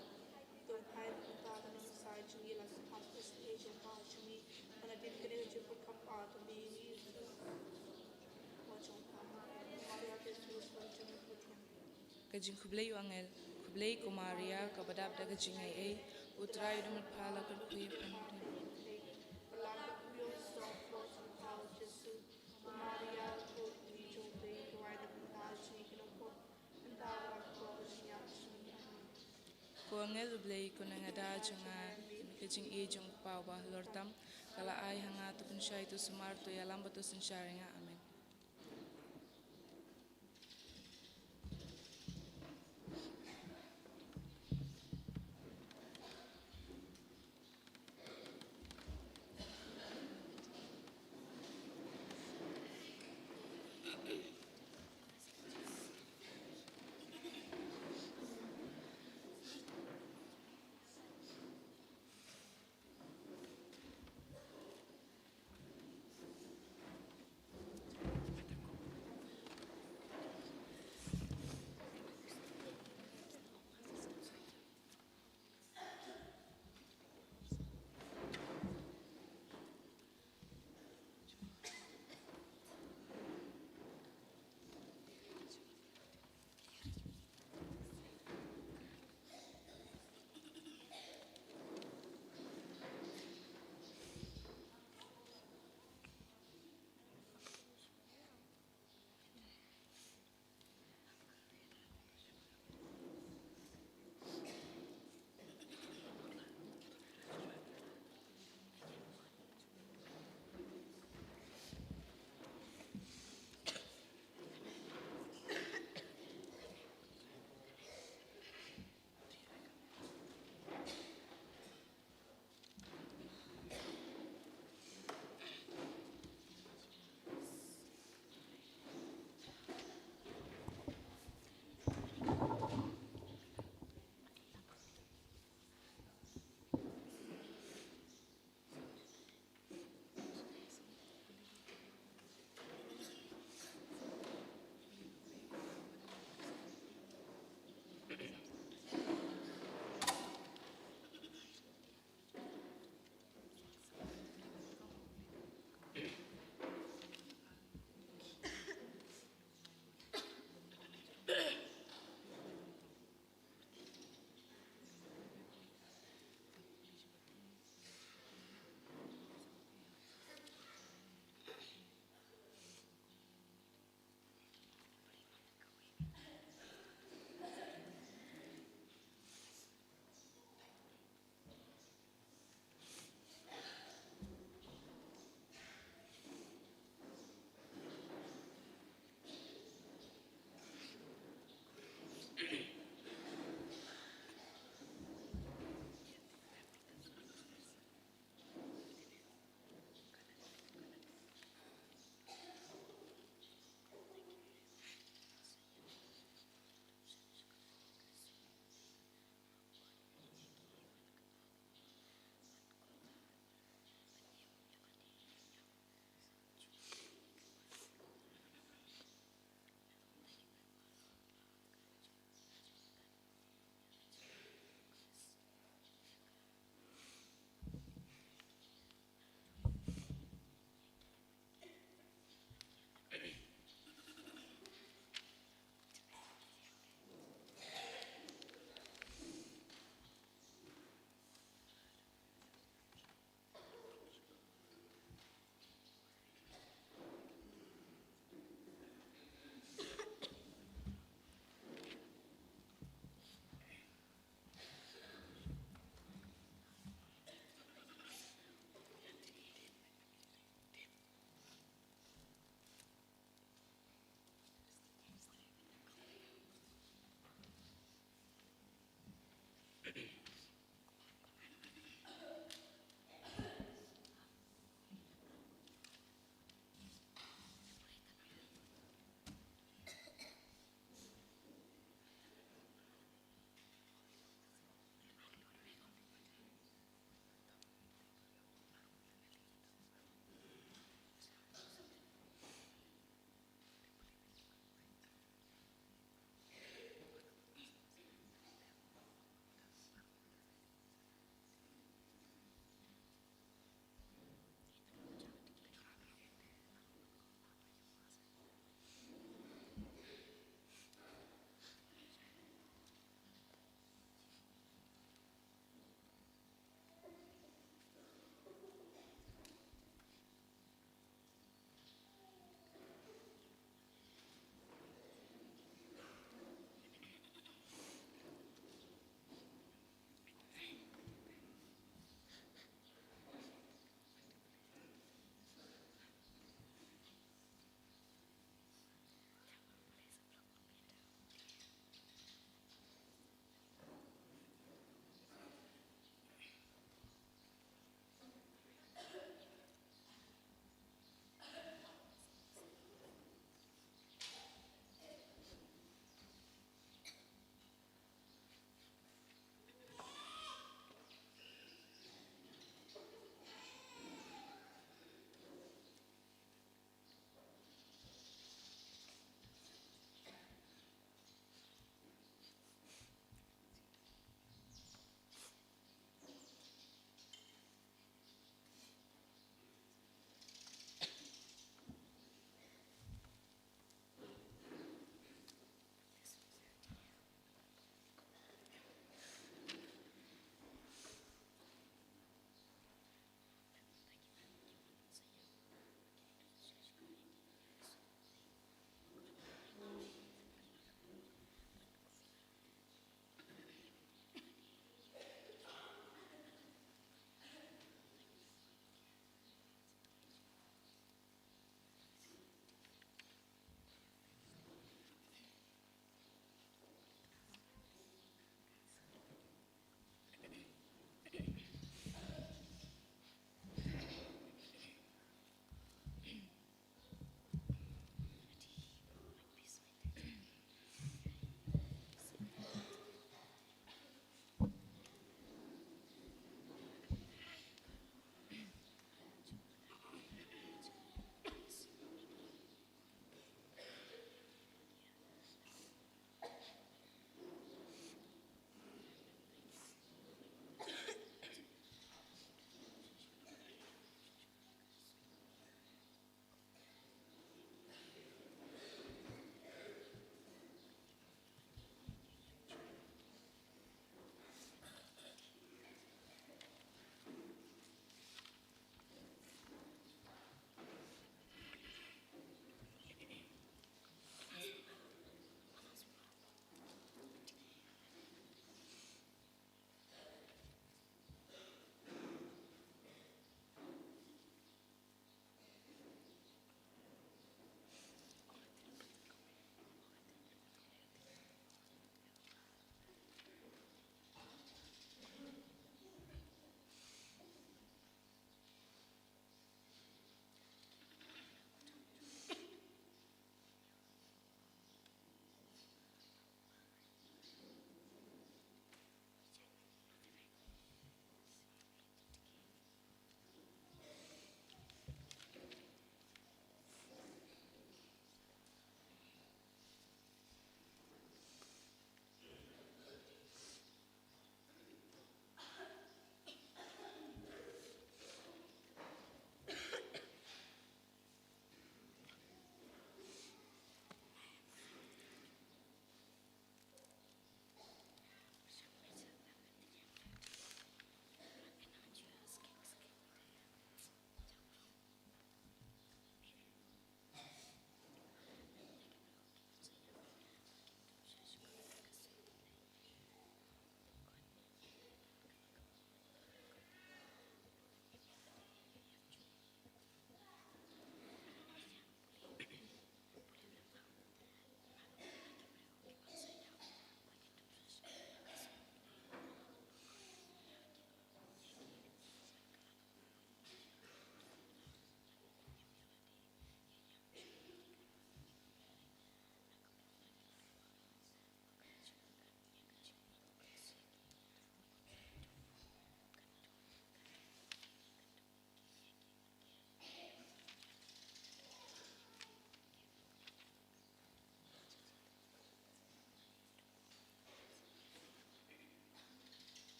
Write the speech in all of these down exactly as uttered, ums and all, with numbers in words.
Ïa u Trai, to pynpaw ïa ka jingïalam jong u Kpa jong ngi, bad nadien kane ka jingpyrkhat, to pynpaw ïa ngi. Ka jingkhublei u angel. Khublei ko Maria, kaba dap da ka jingaiei, u Trai u don bad pha, la kyrkhu ïa phi. Ko angel u Blei, ko nongada jong nga, ka jingïeit jong u Kpa uba halor tam ka la ai ha nga, to pynshai, to sumar, to ïalam bad to synshar ïa nga. Amen.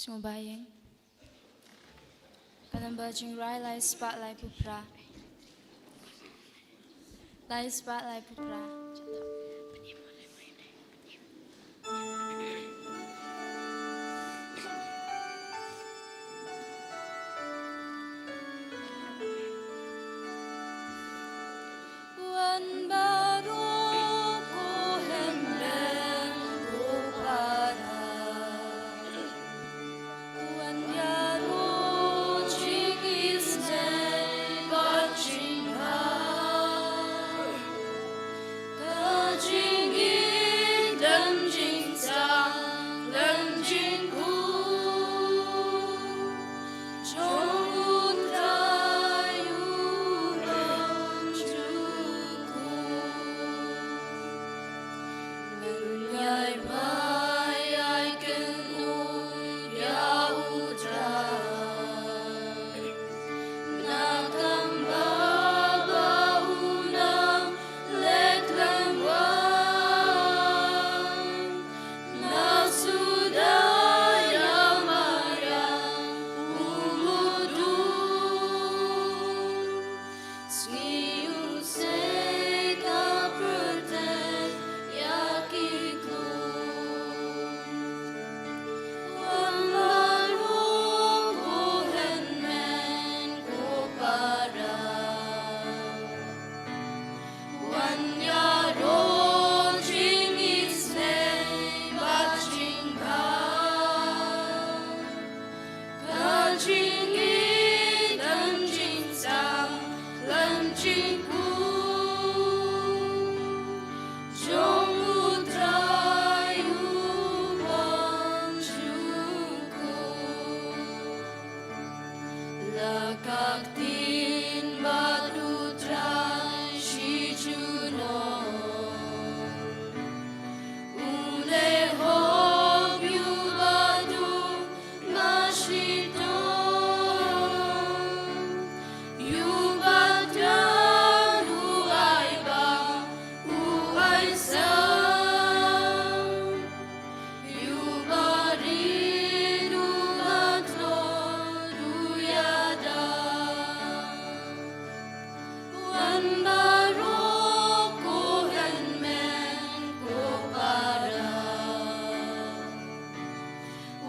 Sngewbha ïeng. Ka number jingrwai lai spah laiphew phra. Lai spah laiphew phra. Wan baroh ko hynmen ko para. Wan ïaroh jingisynei bad jingbha. Ka jingïeit lem jingtang lem jingkhuid jong U Trai U Nongïalam. Lyngngai mai ai kynnoh ïa U Trai. Na kam ba ba u nang leh lem wai. Na suda ïa mariang u mudui. Sngi u sei ka pyrthei ïa ki kloi. Wan baroh ko hynmen ko para. Wan ïaroh jingisynei bad jingbha. Ka jingïeit lem jingtang lem jingkhuid jong U Trai U Nongïalam. La ka ktien bad U Trai shi junom. U leh hok ïa u ba duk ma shitom. Ïa u ba khlaiñ u ai bha u ai sah. Ïa u ba rit u ba tlot u ïada. Wan baroh ko hynmen ko para.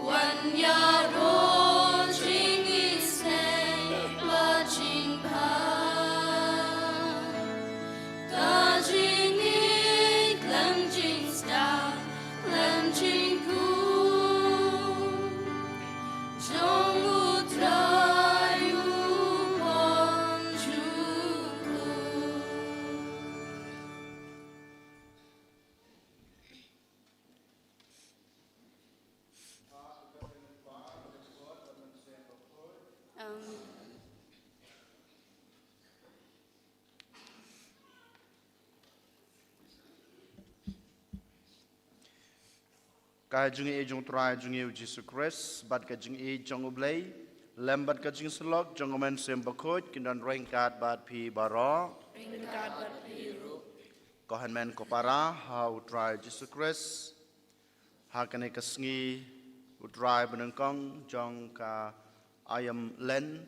Wan ïaroh jingisynei bad jingbha. Ka jingïeit lem jingstad lem jingkhuid jong U Trai U Nongïalam. Amen. Ka jingïeit jong U Trai jong ngi U Jisu Khrist, bad ka jingïeit jong U Blei, lem bad ka jingsyllok jong U Mynsiem Bakhuid, kin don ryngkat bad phi baroh. Ryngkat bad phi ruh. Ko hynmen ko para ha U Trai Jisu Khrist, ha kane ka sngi U Trai banyngkong jong ka aïom Lent,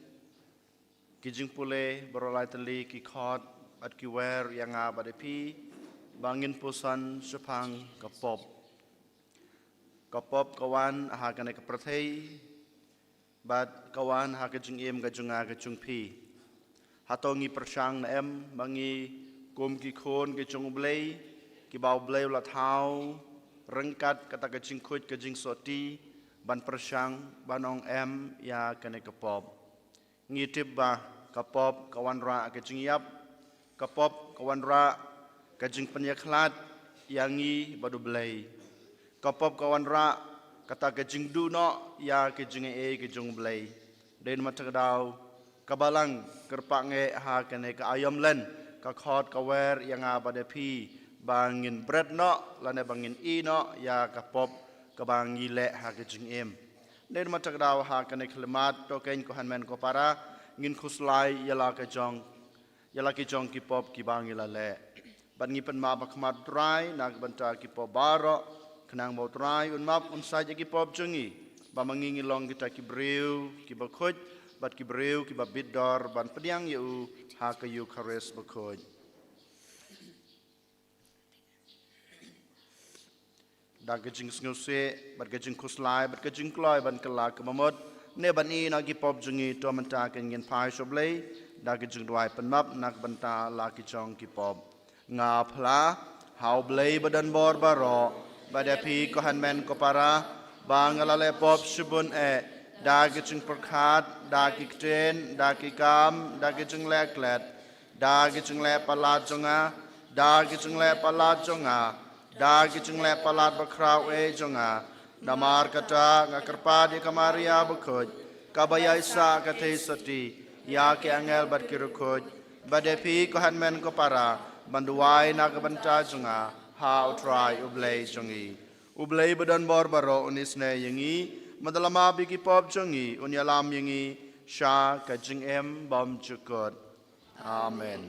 ki jingpule baroh lai tylli ki khot bad ki wer ïa nga bad ïa phi, ba ngin puson shaphang ka pop. Ka pop ka wan ha kane ka pyrthei, bad ka wan ha ka jingim ka jong nga ka jong phi. Hato ngi pyrshang ne em ba ngi kum ki khun ki jong U Blei, kiba U Blei u la thaw ryngkat kata ka jingkhuid ka jingsotti, ban pyrshang ban ong em ïa kane ka pop. Ngi tip ba ka pop ka wanrah ka jingïap, ka pop ka wanrah ka jingpynïakhlad ïa ngi bad U Blei. Ka pop ka wanrah kata ka jingduh noh ïa ka jingaiei ka jong U Blei. Dei namar kata ka daw ka Balang kyrpad ngeit ha kane ka aïom Lent, ka khot ka wer ïa nga bad ïa phi, ba ngin bret noh lane ba ngin ïeh noh ïa ka pop kaba ngi leh ha ka jingim. Dei namar kata ka daw ha kane ka khyllipmat, to keiñ ko hynmen ko para, ngin khuslai ïa la ka jong, ïa la ki jong ki pop kiba ngi la leh. Bad ngi pynmap ha khmat U Trai na ka bynta ki pop baroh, khnang ba U Trai un map un sait ïa ki pop jong ngi, ba ma ngi ngi long kita ki briew kiba khuid bad ki briew kiba bit dor ban pdiang ïa u ha ka Eukharist bakhuid. Da ka jingsngewsih bad ka jingkhuslai bad ka jingkloi ban kylla ka mamut ne ban ïehnoh ki pop jong ngi, to mynta ka ngin phai sha U Blei da ka jingduwai pynmap na ka bynta la ki jong ki pop. Nga phla ha U Blei ba don bor baroh, bad ïa phi ko hynmen ko para, ba nga la leh pop shibun eh, da ki jingpyrkhat, da ki ktien, da ki kam, da ki jingleh klet, da ki jingleh palat jong nga, da ki jingleh palat jong nga, da ki jingleh palat bakhraw eh jong nga. Namar kata nga kyrpad ïa ka Maria bakhuid, kaba ïaisah ka theisotti ïa ki angel bad ki riewkhuid, bad ïa phi ko hynmen ko para, ban duwai na ka bynta jong nga ha U Trai U Blei jong ngi. U Blei ba don bor baroh un isynei ïa ngi, bad da la map ïa ki pop jong ngi un ïalam ïa ngi sha ka jingim bymjukut. Amen.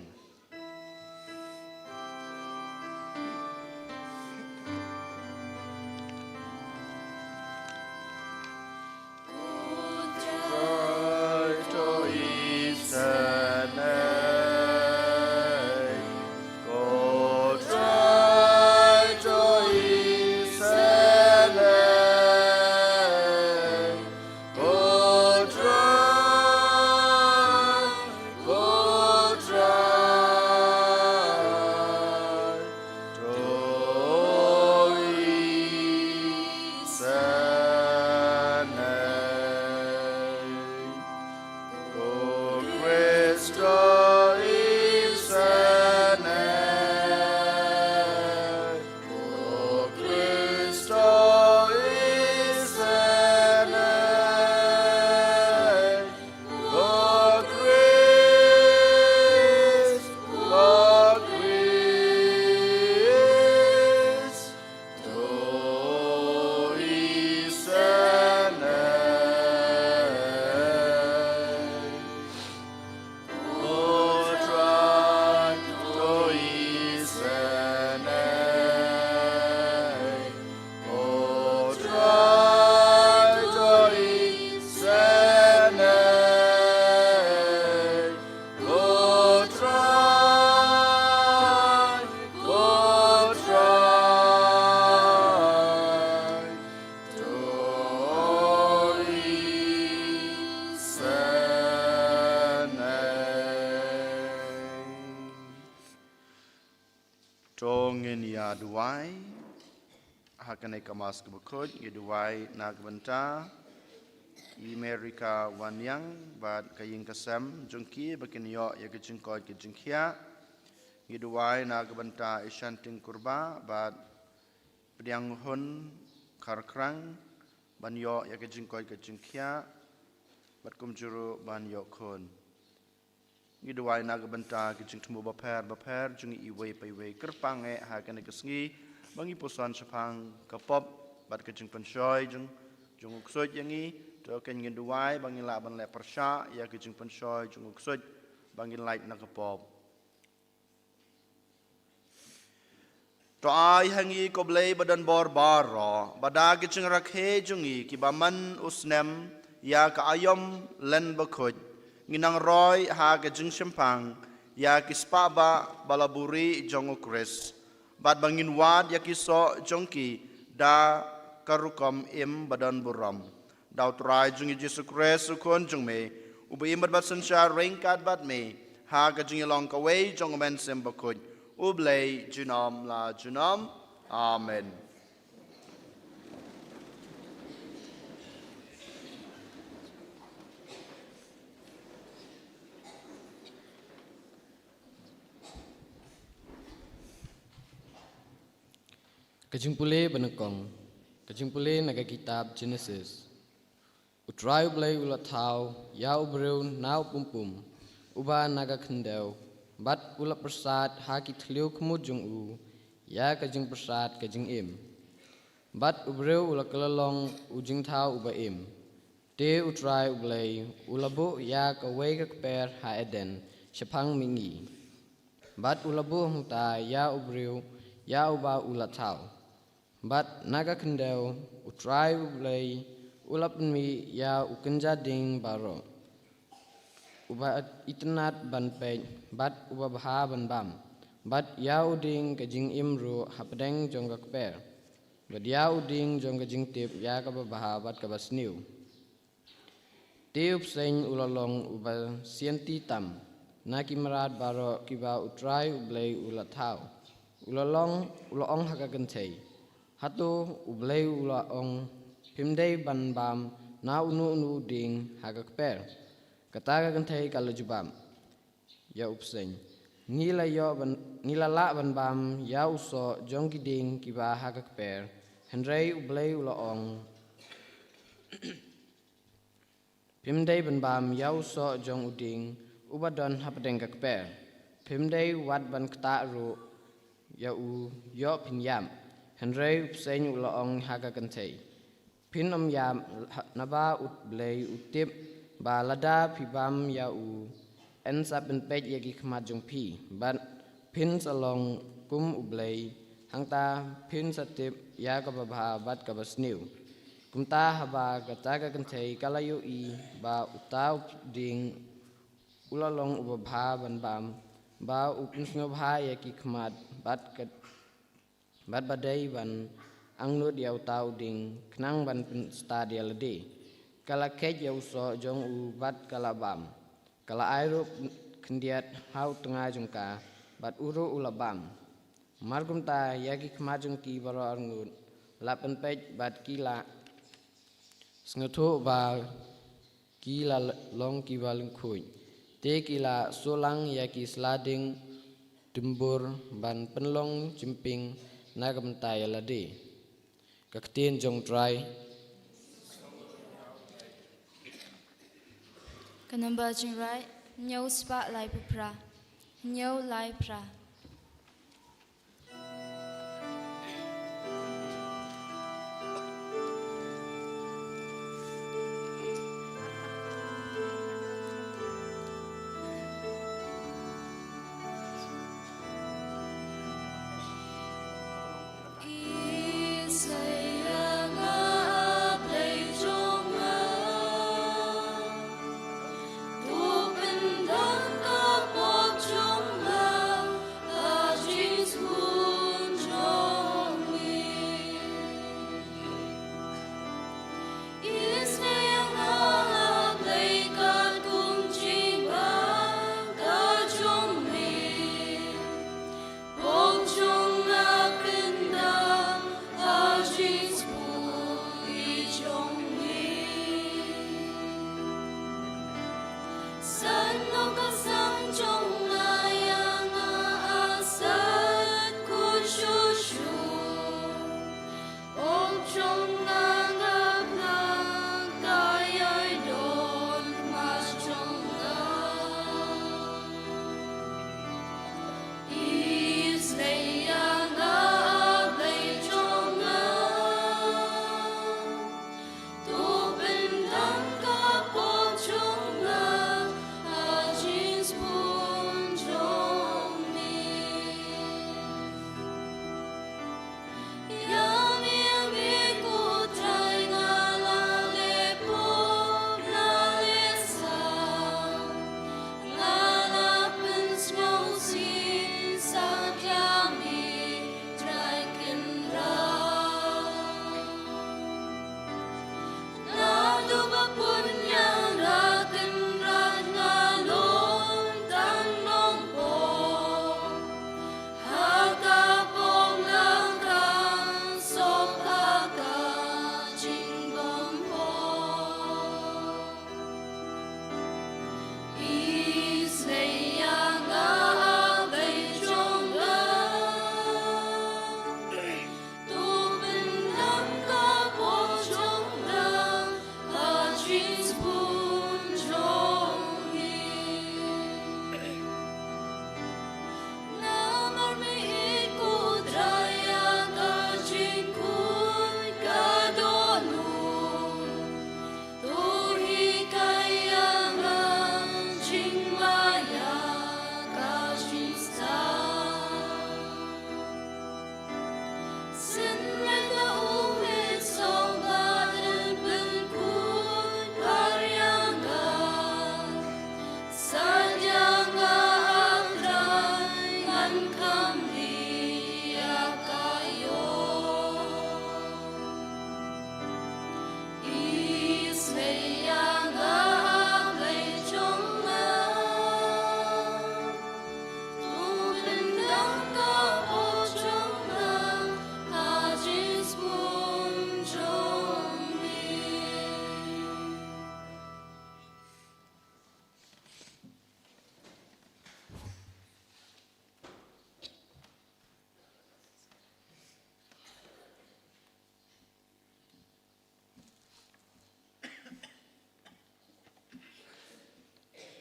To ngin ïa duwai ha kane ka Mass kaba khuid, ngi duwai na ka bynta i Mary ka Wanniang bad ka ïing ka sem jong ki, ba kin ïoh ïa ka jingkoit ka jingkhiah. Ngi duwai na ka bynta i Shanting Kurbah bad Pdiang Hun Kharkrang, ban ïoh ïa ka jingkoit ka jingkhiah bad kumjuh ruh ban ïoh khun. Ngi duwai na ka bynta ki jingthmu bapher bapher jong ngi iwei pa iwei. Kyrpang eh ha kane ka sngi ba ngi puson shaphang ka pop bad ka jingpynshoi jong, jong u Ksuid ïa ngi. To kan ngin duwai ba ngin lah ban leh pyrshah ïa ka jingpynshoi jong u Ksuid ba ngin lait na ka pop. To ai ha ngi ko Blei ba don bor baroh, ba da ki jingrakhe jong ngi kiba man u snem ïa ka aïom len bakhuid, ngin nang roi ha ka jingshemphang ïa ki spah bah ba la buhrieh jong u Khrist, bad ba ngin wad ïa ki soh jong ki da ka rukom im ba don burom. Da u Trai jong ngi Jisu Khrist u Khun jong me, uba im bad synshar ryngkat bad me ha ka jingïalong kawei jong u Mynsiem Bakhuid, U Blei junom la junom. Amen. Ka jingpule ba nyngkong. Ka jingpule na ka kitab Jenesis. U Trai U Blei u la thaw ïa u briew na u pumpum uba na ka khyndew, bad u la pyrsad ha ki thliew khmut jong u ïa ka jingpyrsad ka jingim. Bad u briew u la kylla long u jingthaw uba im. Te u Trai U Blei u la buh ïa kawei ka kper ha Eden shaphang mihngi. Bad u la buh hangta ïa u briew ïa uba u la thaw. Bad na ka khyndew u Trai U Blei U la pynmih ïa u kynja ding baroh, uba itynnad ban peit, bad uba bha ban bam, bad ïa u ding ka jingim ruh hapdeng jong ka kper, bad ïa u ding jong ka jingtip ïa kaba bha bad kaba sniew. Te u bseiñ u la long uba sianti tam na ki mrad baroh kiba U Trai U Blei u la thaw. U la long, u la ong ha ka kynthei, hato U Blei u la ong, phim dei ban bam na uno uno u ding ha ka kper? Kata ka kynthei ka la jubab ïa u bseiñ, ngi la ïoh ban, ngi la lah ban bam ïa u soh jong ki ding kiba ha ka kper. Hynrei U Blei u la ong, phim dei ban bam ïa u soh jong u ding uba don hapdeng ka kper. Phim dei wat ban ktah ruh ïa u ïoh phin ïap. Hynrei u bseiñ u la ong ha ka kynthei, phin ym ïap, naba U Blei u tip ba lada phi bam ïa u, yn sa pynpeit ïa ki khmat jong phi, bad phin sa long kum U Blei, hangta phin sa tip ïa kaba bha bad kaba sniew. Kumta haba kata ka kynthei ka la ïohi ba uta u ding u la long uba bha ban bam, ba u pynsngewbha ïa ki khmat, bad ka, bad ba dei ban angnud ïa uta u ding khnang ban pynstad ïa lade, ka la kheit ïa u soh jong u bad ka la bam. Ka la ai ruh khyndiat ha u tnga jong ka, bad u ruh u la bam. Markumta ïa ki khmat jong ki baroh arngut la pynpeit bad ki la sngewthuh ba ki la long kiba lyngkhuid. Te ki la suh lang ïa ki sla ding dymbur ban pynlong jingping na ka bynta ïa lade. Ka ktien jong U Trai. Ka namba jingrai, hynñiew spah laiphew phra. Hynñiew lai phra.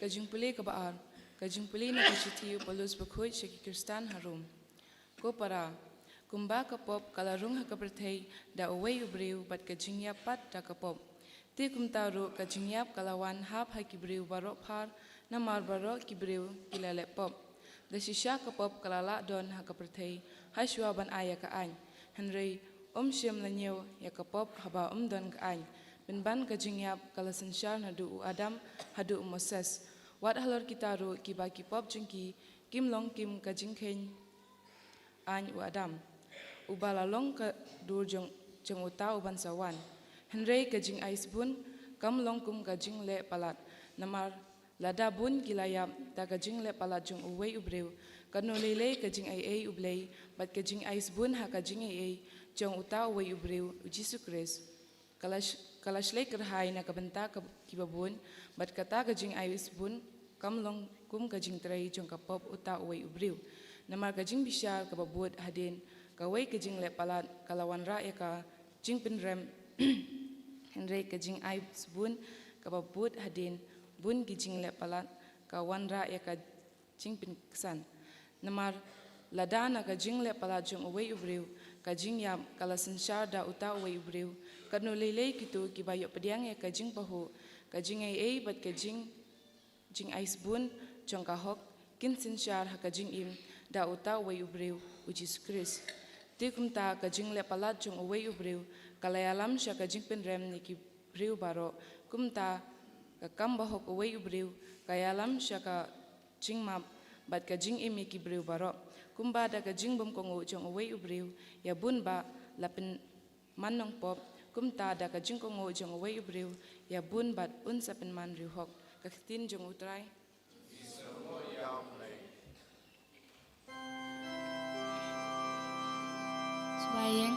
Ka jingpule kaba ar. Ka jingpule na ka shithi u Paulus bakhuid sha ki Khristan ha Rom. Ko para, kumba ka pop ka la rung ha ka pyrthei da uwei u briew bad ka jingïap pat da ka pop. Te kumta ruh ka jingïap ka la wan hap ha ki briew baroh phar, namar baroh ki briew ki la leh pop. Da shisha ka pop ka la lah don ha ka pyrthei, ha shuwa ban ai ïa ka aiñ. Hynrei um shym la ñiew ïa ka pop haba um don ka aiñ. Pynban ka jingïap ka la synshar naduh u Adam haduh u Moses. Wat halor kita ruh kiba ki pop jong ki, kim long kim ka jingkheiñ aiñ u Adam, uba la long ka dur jong, jong uta uban sa wan. Hynrei ka jingai sbun kam long kum ka jingleh palat, namar lada bun ki la ïap da ka jingleh palat jong uwei u briew, katno lei lei ka jingaiei U Blei bad ka jingai sbun ha ka jingaiei jong uta uwei u briew, u Jisu Khrist. Ka la sh-, ka la shlei kyrhai na ka bynta ka, kiba bun, bad kata ka jingai sbun kam long kum ka jingtrei jong ka pop uta uwei u briew. Namar ka jingbishar kaba bud hadien kawei ka jingleh palat ka la wanrah ïa ka jingpynrem. Hynrei ka jingai sbun kaba bud hadien bun ki jingleh palat ka wanrah ïa ka jingpynksan. Namar lada na ka jingleh palat jong uwei u briew ka jingïap ka la synshar da uta uwei u briew, katno lei lei kito kiba ïoh pdiang ïa ka jingpahuh, ka jingaiei bad ka jing, jingai sbun jong ka hok kin synshar ha ka jingim da uta uwei u briew, u Jisu Khrist. Te kumta ka jingleh palat jong uwei u briew ka la ïalam sha ka jingpynrem ïa ki briew baroh, kumta ka kam bahok uwei u briew ka ïalam sha ka jingmap bad ka jingim ïa ki briew baroh. Kumba da ka jingbymkohnguh jong uwei u briew ïa bun bah la pynman nongpop, kumta da ka jingkohnguh jong uwei u briew ïa bun bah un sa pynman riewhok. Ka ktien jong U Trai. Sngewbha ïeng.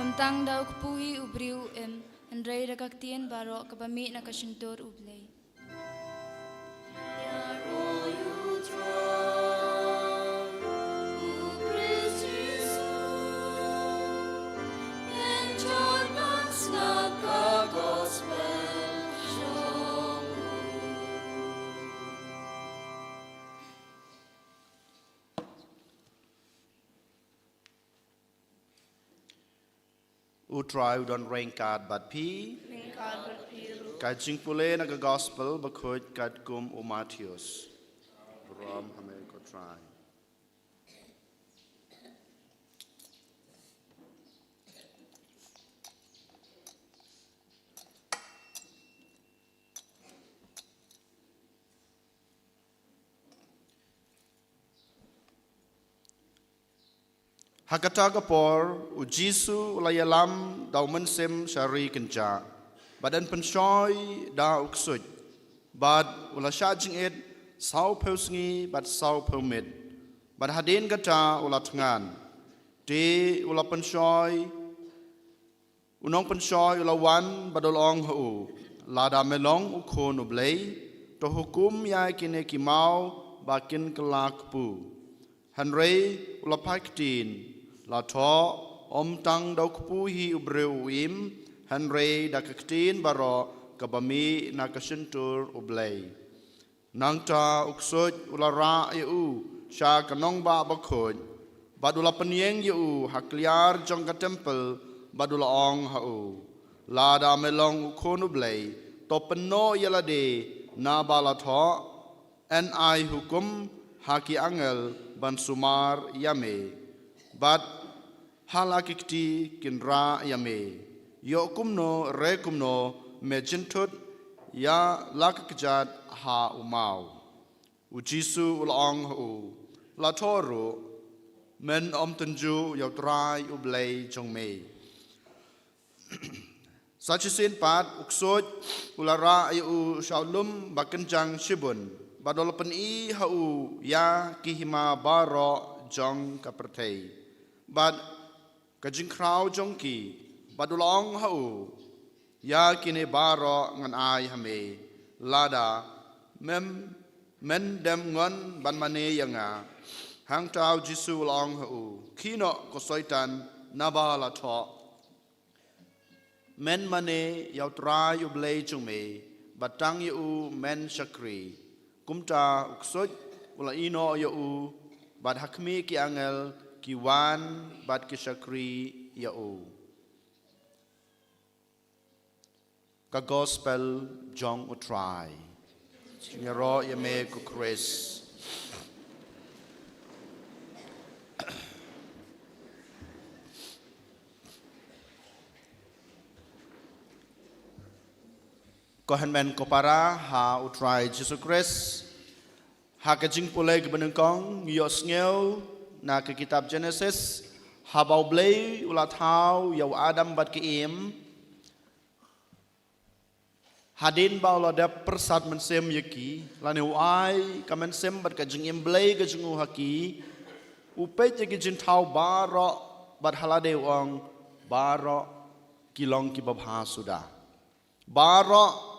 Ym tang da u kpu hi u briew u im, hynrei da ka ktien baroh kaba mih na ka shyntur U Blei. U Trai u don ryngkat bad phi. Ryngkat bad phi ruh. Ka jingpule na ka Gospel bakhuid katkum u Mathaios. Burom ha me ko Trai. Ha kata ka por, u Jisu u la ïalam da u mynsiem sha ri kynjah, bad yn pynshoi da u ksuid, bad u la shah jingit sawphew sngi bad sawphew miet, bad hadien kata u la thngan. Te u la pynshoi, u nongpynshoi u la wan bad u la ong ha u, lada me long u Khun U Blei, to hukum ïa kine ki maw ba kin kylla kpu. Hynrei u la phai ktien, la thoh, ym tang da u kpu hi u briew u im, hynrei da ka ktien baroh kaba mih na ka shyntur U Blei. Nangta u ksuid u la rah ïa u sha ka nongbah bakhuid, bad u la pynïeng ïa u ha kliar jong ka templ, bad u la ong ha u, lada me long u Khun U Blei, to pynnoh ïa lade, naba la thoh, yn ai hukum ha ki angel ban sumar ïa me, bad ha la ki kti kin rah ïa me. Ïoh kumno re kumno me jynthut ïa la ka kjat ha u maw. U Jisu u la ong ha u, la thoh ruh, men ym tynjuh ïa U Trai U Blei jong me. Sa shisien pat u ksuid u la rah ïa u sha u lum ba kynjang shibun, bad u la pyni ha u ïa ki hima baroh jong ka pyrthei bad ka jingkhraw jong ki, bad u la ong ha u, ïa kine baroh ngan ai ha me, lada mem men dem ngon ban mane ïa nga. Hangta u Jisu u la ong ha u, khie noh ko Soitan, naba la thoh, men mane ïa u Trai u Blei jong me, bad tang ïa u men shakri. Kumta u ksuid u la ïehnoh ïa u, bad ha khmih ki angel ki wan bad ki shakri ïa u. Ka Gospel jong u Trai. Jingïaroh ïa me ko Khrist. Ko hynmen ko para ha u Trai Jisu Khrist. Ha ka jingpule kaba nyngkong ngi ïohsngew na ka kitab Genesis, haba u Blei u la thaw ïa u Adam bad ka Im, hadien ba u la dep pyrsad mynsiem ïa ki, lane u ai ka mynsiem bad ka jingim Blei ka jong u ha ki, u peit ïa ki jingthaw baroh, bad ha lade u ong, baroh ki long kiba bha suda. Baroh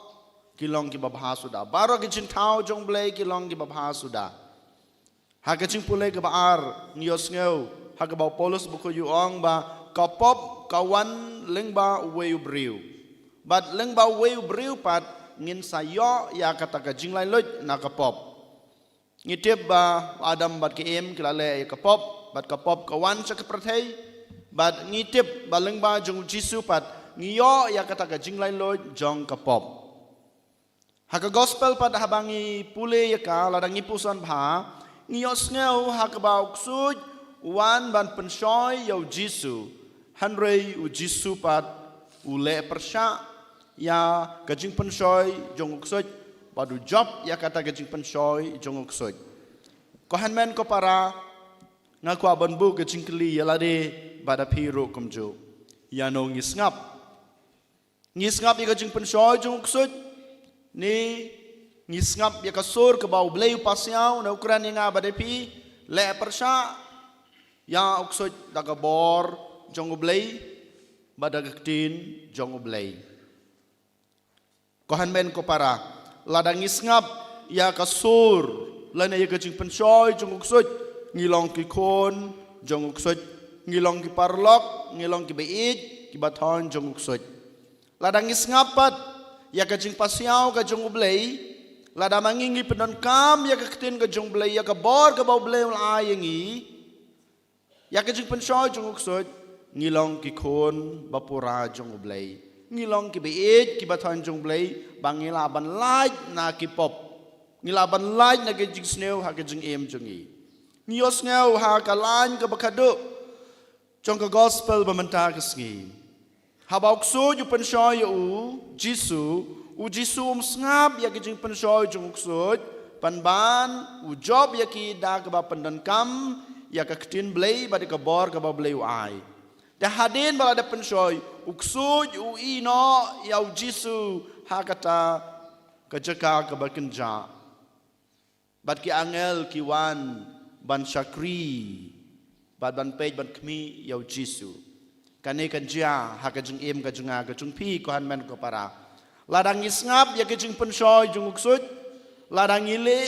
ki long kiba bha suda. Baroh ki jingthaw jong u Blei ki long kiba bha suda. Ha ka jingpule kaba ar ngi ïohsngew ha kaba u Paulus bakhuid u ong ba ka pop ka wan lyngba uwei u briew. Bad lyngba uwei u briew pat ngin sa ïoh ïa kata ka jinglaitluid na ka pop. Ngi tip ba u Adam bad ka Im ki la leh ïa ka pop, bad ka pop ka wan sha ka pyrthei. Bad ngi tip ba lyngba jong u Jisu pat ngi ïoh ïa kata ka jinglaitluid jong ka pop. Ha ka Gospel pat haba ngi pule ïa ka, lada ngi puson bha, ngi ïohsngew ha kaba u ksuid u wan ban pynshoi ïa u Jisu. Hynrei u Jisu pat u leh pyrshah ïa ka jingpynshoi jong u ksuid, bad u jop ïa kata ka jingpynshoi jong u ksuid. Ko hynmen ko para, nga kwah ban buh ka jingkylli ïa lade bad ïa phi ruh kumjuh. Ïano ngi sngap? Ngi sngap ïa ka jingpynshoi jong u ksuid, ne ngi sngap ïa ka sur kaba u Blei u pasiaw, ne u kren ïa nga bad ïa phi, leh pyrshah ïa u ksuid da ka bor jong u Blei, bad da ka ktien jong u Blei. Ko hynmen ko para, lada ngi sngap ïa ka sur, lane ïa ka jingpynshoi jong u ksuid, ngi long ki khun jong u ksuid, ngi long ki paralok, ngi long kiba ïeit, kiba thoiñ jong u ksuid. Lada ngi sngap pat ïa ka jingpasiaw ka jong u Blei, lada ma ngi ngi pyndonkam ïa ka ktien ka jong u Blei, ïa ka bor kaba u Blei u la ai ïa ngi, ïa ka jingpynshoi jong u ksuid, ngi long ki khun ba pura jong u Blei. Ngi long kiba ïeit, kiba thoiñ jong u Blei, ba ngi lah ban lait na ki pop. Ngi lah ban lait na ka jingsniew ha ka jingim jong ngi. Ngi ïohsngew ha ka lain kaba khadduh jong ka Gospel ba mynta ka sngi. Haba u ksuid u pynshoi ïa u Jisu, u Jisu um sngap ïa ka jingpynshoi jong u ksuid, pynban u jop ïa ki da kaba pyndonkam ïa ka ktien Blei bad ïa ka bor kaba u Blei u ai. Te hadien ba la dep pynshoi, u ksuid u ïehnoh ïa u Jisu ha kata ka jaka kaba kynjah. Bad ki angel ki wan ban shakri, bad ban peit ban khmih ïa u Jisu. Kane kan jia ha ka jingim ka jong nga ka jong phi ko hynmen ko para. Lada ngi sngap ïa ka jingpynshoi jong u ksuid, lada ngi leh,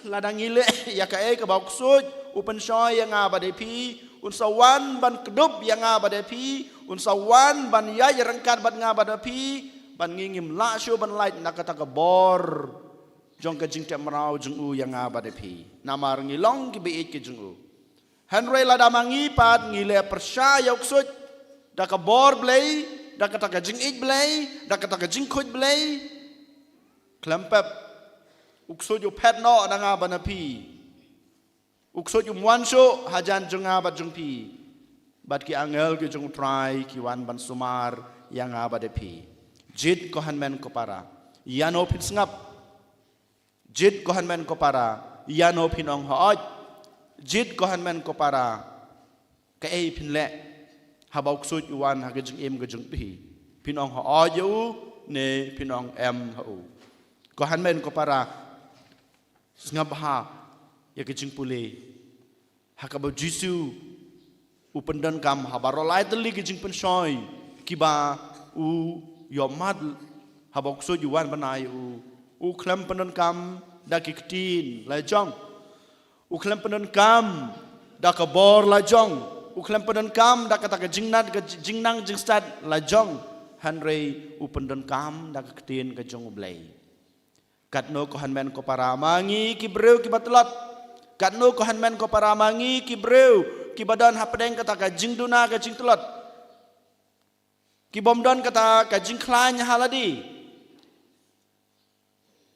lada ngi leh ïa kaei kaba u ksuid u pynshoi ïa nga bad ïa phi, un sa wan ban kdup ïa nga bad ïa phi, un sa wan ban ïaid ryngkat bad nga bad ïa phi, bad ngi ngim lah shuh ban lait na kata ka bor jong ka jingtep mraw jong u ïa nga bad ïa phi. Namar ngi long kiba ïeit ki jong u. Hynrei lada ma ngi pat ngi leh pyrshah ïa u ksuid da ka bor Blei, da kata ka jingïeit Blei, da kata ka jingkhuid Blei, khlem pep u ksuid u phet noh na nga bad na phi. U ksuid um wan shuh hajan jong nga bad jong phi. Bad ki angel ki jong u Trai ki wan ban sumar ïa nga bad ïa phi. Jied ko hynmen ko para, ïano phin sngap? Jied ko hynmen ko para, ïano phin ong hooid? Jied ko hynmen ko para, kaei phin leh haba u ksuid u wan ha ka jingim ka jong phi? Phin ong hooid ïa u ne phin ong em ha u? Ko hynmen ko para, sngap bha ïa ka jingpule. Ha kaba u Jisu u pyndonkam ha baroh lai tylli ki jingpynshoi kiba u ïohmad, haba u ksuid u wan ban ai, u, u khlem pyndonkam da ki ktien la jong. U khlem pyndonkam da ka bor la jong. U khlem pyndonkam da kata ka jingnat, ka jingnang jingstad la jong. Hynrei u pyndonkam da ka ktien ka jong U Blei. Katno ko hynmen ko para ma ngi ki briew kiba tlot. Katno ko hynmen ko para ma ngi ki briew kiba don hapdeng kata ka jingduna ka jingtlot. Ki bym don kata ka jingkhlaiñ ha lade.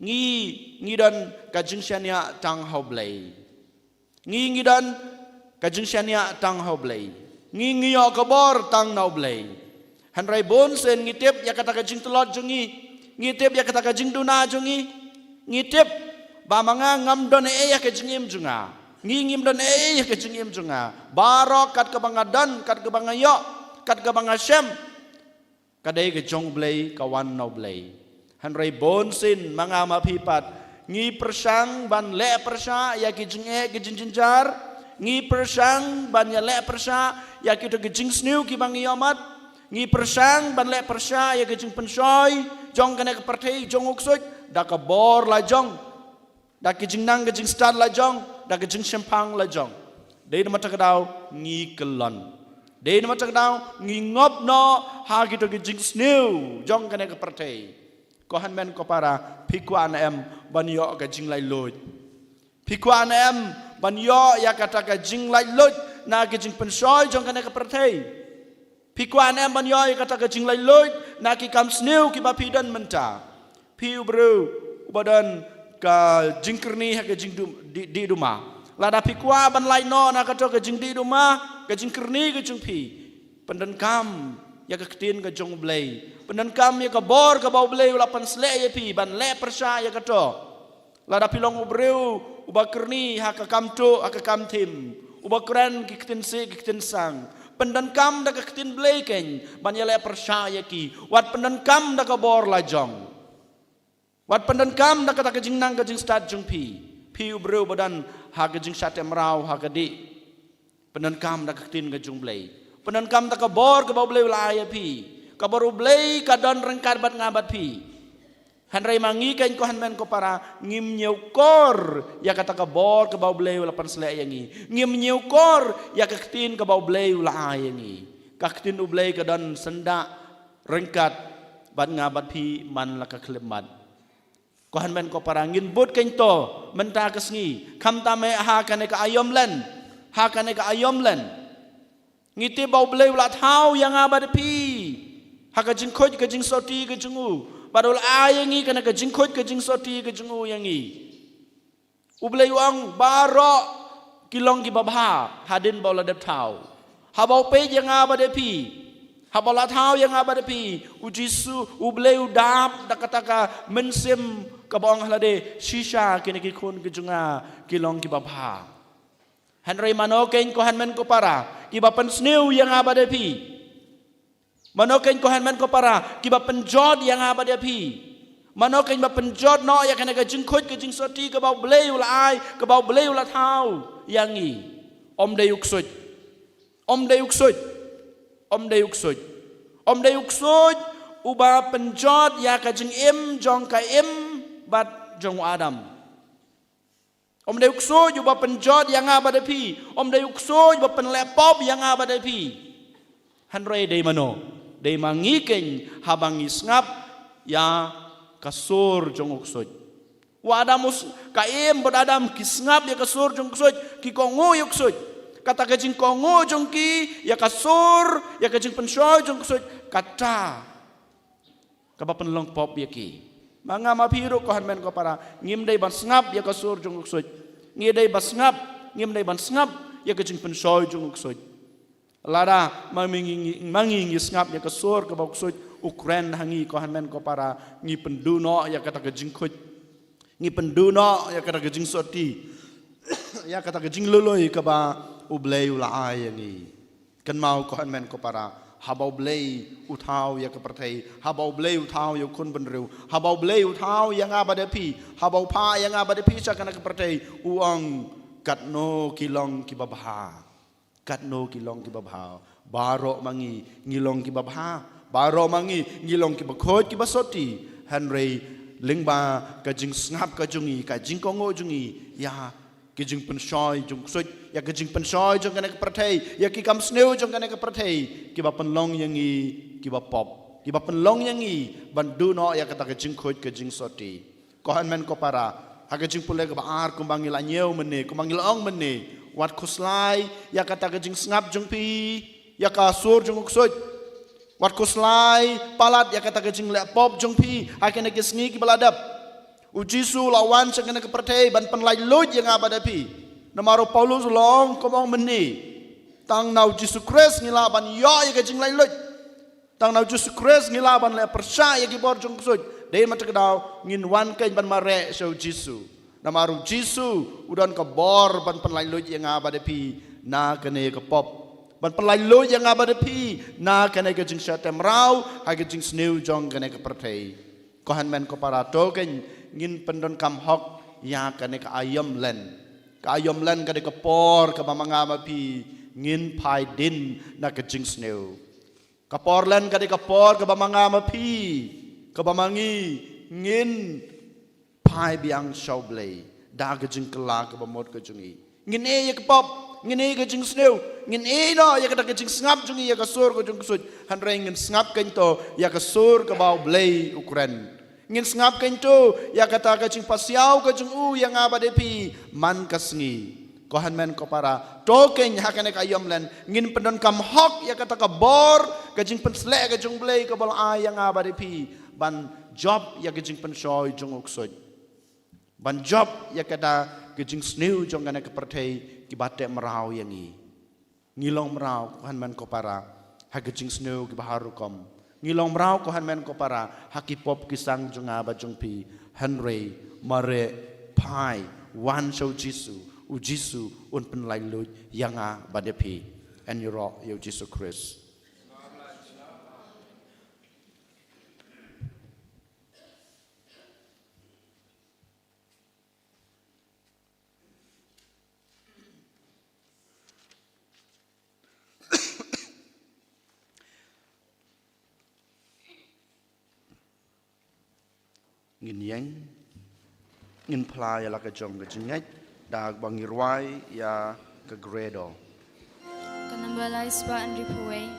Ngi, ngi don ka jingshaniah tang ha U Blei. Ngi, ngi don ka jingshaniah tang ha U Blei. Ngi, ngi ïoh ka bor tang na U Blei. Hynrei bun sien ngi tip ïa kata ka jingtlot jong ngi. Ngi tip ïa kata ka jingduna jong ngi. Ngi tip ba ma nga ngam don ei ei ïa ka jingim jong nga. Ngi ngim don ei ei ïa ka jingim jong nga. Baroh kat kaba nga don, kat kaba nga ïoh, kat kaba nga shem, ka dei ka jong U Blei, ka wan na U Blei. Hynrei bun sien ma nga ma phi pat ngi pyrshang ban leh pyrshah ïa ki jingeh ki jingjynjar. Ngi pyrshang ban ïaleh pyrshah ïa kito ki jingsniew kiba ngi ïohmad. Ngi pyrshang ban leh pyrshah ïa ki jingpynshoi jong kane ka pyrthei jong u ksuid da ka bor la jong. Da ki jingnang ki jingstad la jong, da ki jingshemphang la jong. Dei na kata ka daw ngi kyllon. Dei na kata ka daw ngi ngop noh ha kito ki jingsniew jong kane ka pyrthei. Ko hynmen ko para, phi kwah ne em ban ïoh ka jinglaitluid? Phi kwah ne em ban ïoh ïa kata ka jinglaitluid na ki jingpynshoi jong kane ka pyrthei? Phi kwah ne em ban ïoh ïa kata ka jinglaitluid na ki kam sniew kiba phi don mynta? Phi u briew uba don ka jingkyrni ha ka jingdum, di, di duma. Lada phi kwah ban lait noh na kato ka jingdih duma, ka jingkyrni ka jong phi, pyndonkam ïa ka ktien ka jong U Blei. Pyndonkam ïa ka bor kaba U Blei u la pynsleh ïa phi ban leh pyrshah ïa kato. Lada phi long u briew uba kyrni ha ka kam tuh, ha ka kam thim, uba kren ki ktien sih, ki ktien sang, pyndonkam da ka ktien Blei keiñ ban ïaleh pyrshah ïa ki. Wat pyndonkam da ka bor la jong. Wat pyndonkam da kata ka jingnang ka jingstad jong phi. Phi u briew ba don ha ka jingshah teh mraw ha ka dih, pyndonkam da ka ktien ka jong U Blei. Pyndonkam da ka bor kaba U Blei u la ai ïa phi. Ka bor U Blei ka don ryngkat bad nga bad phi. Hynrei ma ngi keiñ ko hynmen ko para, ngim ñiewkor ïa kata ka bor kaba U Blei u la pynsleh ïa ngi. Ngim ñiewkor ïa ka ktien kaba U Blei u la ai ïa ngi. Ka ktien U Blei ka don syndah ryngkat bad nga bad phi man la ka khyllipmat. Ko hynmen ko para, ngin bud keiñ to mynta ka sngi, khamtam eh ha kane ka aïom len, ha kane ka aïom len. Ngi tip ba U Blei u la thaw ïa nga bad ïa phi ha ka jingkhuid ka jingsotti ka jong u, bad u la ai ïa ngi kane ka jingkhuid ka jingsotti ka jong u ïa ngi. U Blei u ong baroh ki long kiba bha hadien ba u la dep thaw. Haba u peit ïa nga bad ïa phi, haba u la thaw ïa nga bad ïa phi, u Jisu, U Blei u dap da kata ka mynsiem kaba ong ha lade, shisha kine ki khun ki jong nga ki long kiba bha. Hynrei mano keiñ ko hynmen ko para kiba pynsniew ïa nga bad ïa phi? Mano keiñ ko hynmen ko para kiba pynjot ïa nga bad ïa phi? Mano keiñ ba pynjot noh ïa kane ka jingkhuid ka jingsotti kaba U Blei u la ai, kaba U Blei u la thaw ïa ngi? Ym dei u ksuid. Ym dei u ksuid. Ym dei u ksuid. Ym dei u ksuid uba pynjot ïa ka jingim jong ka Im bad jong u Adam. Ym dei u ksuid uba pynjot ïa nga bad ïa phi. Ym dei u ksuid uba pynleh pop ïa nga bad ïa phi. Hynrei dei mano? Dei ma ngi keiñ haba ngi sngap ïa ka sur jong u ksuid. U Adam, u s-, ka Im bad Adam ki sngap ïa ka sur jong u ksuid, ki kohnguh ïa u ksuid. Kata ka jingkohnguh jong ki ïa ka sur, ïa ka jingpynshoi jong u ksuid, kata kaba pynlong pop ïa ki. Ma nga ma phi ruh ko hynmen ko para, ngim dei ban sngap ïa ka sur jong u ksuid. Ngi dei ban sngap, ngim dei ban sngap ïa ka jingpynshoi jong u ksuid. Lada ma ngi, ngi, ma ngi ngi sngap ïa ka sur kaba u ksuid u kren ha ngi ko hynmen ko para, ngi pynduh noh ïa kata ka jingkhuid. Ngi pynduh noh ïa kata ka jingsotti, ïa kata ka jinglului kaba U Blei u la ai ïa ngi. Kynmaw ko hynmen ko para, haba U Blei u thaw ïa ka pyrthei, haba U Blei u thaw ïa u khun bynriew, haba U Blei u thaw ïa nga bad ïa phi, haba u phah ïa nga bad ïa phi sha kane ka pyrthei, u ong Katno ki long kiba bha. Katno ki long kiba bha. Baroh ma ngi ngi long kiba bha. Baroh ma ngi ngi long kiba khuid kiba soti. Hynrei lyngba ka jingsngap ka jong ngi, ka jingkohnguh jong ngi ïa ka jingpynshoi jong u ksuid, ïa ka jingpynshoi jong kane ka pyrthei, ïa ki kam sniew jong kane ka pyrthei, kiba pynlong ïa ngi kiba pop, kiba pynlong ïa ngi ban duh noh ïa kata ka jingkhuid ka jingsoti. Ko hynmen ko para, ha ka jingpule kaba ar kumba ngi la ñiew mynne, kumba ngi la ong mynne, wat khuslai ïa kata ka jingsngap jong phi ïa ka sur jong u ksuid. Wat khuslai palat ïa kata ka jingleh pop jong phi ha kine ki sngi kiba la dep. U Jisu u la wan sha kane ka pyrthei ban pynlait luid ïa nga bad ïa phi. Namar u Paulus u la ong, kumba ong mynne, tang na u Jisu Khrist ngi lah ban ïoh ïa ka jinglait luid. Tang na u Jisu Khrist ngi lah ban leh pyrshah ïa ki bor jong u ksuid. Dei mynta ka daw ngin wan keiñ ban mareh sha u Jisu. Namar u Jisu u don ka bor ban pynlait luid ïa nga bad ïa phi na kane ka pop, ban pynlait luid ïa nga bad ïa phi na kane ka jingshah teh mraw ha ka jingsniew jong kane ka pyrthei. Ko hynmen ko para, to keiñ ngin pyndonkam hok ïa kane ka aïom len. Ka aïom len ka dei ka por kaba ma nga ma phi ngin phai dien na ka jingsniew. Ka por len ka dei ka por kaba ma nga ma phi, kaba ma ngi ngin phai biang sha u Blei da ka jingkylla kaba mut ka jong ngi. Ngin ïeh ïa ka pop, ngin ïeh ïa ka jingsniew, ngin ïeh noh ïa kata ka jingsngap jong ngi ïa ka sur ka jong u ksuid. Hynrei ngin sngap keiñ to ïa ka sur kaba u Blei u kren. Ngin sngap keiñ to ïa kata ka jingpasiaw ka jong u ïa nga bad ïa phi man ka sngi. Ko hynmen ko para, to keiñ ha kane ka aïom len ngin pyndonkam hok ïa kata ka bor, ka jingpynsleh ka jong u Blei kaba u la ai ïa nga bad ïa phi ban jop ïa ka jingpynshoi jong u ksuid, ban jop ïa kata ka jingsniew jong kane ka pyrthei kiba teh mraw ïa ngi. Ngi long mraw, ko hynmen ko para, ha ki jingsniew kiba har rukom. Ngi long mraw, ko hynmen ko para, ha ki pop ki sang jong nga bad jong phi. Hynrei mareh, phai, wan sha u Jisu, u Jisu un pynlait luid ïa nga bad ïa phi. Yn ïaroh ïa u Jisu Khrist. Ngin ïeng, ngin phla ïa la ka jong ka jingngeit da kaba ngi rwai ïa ka Credo. Ka namba lai spah hynriewphew wei.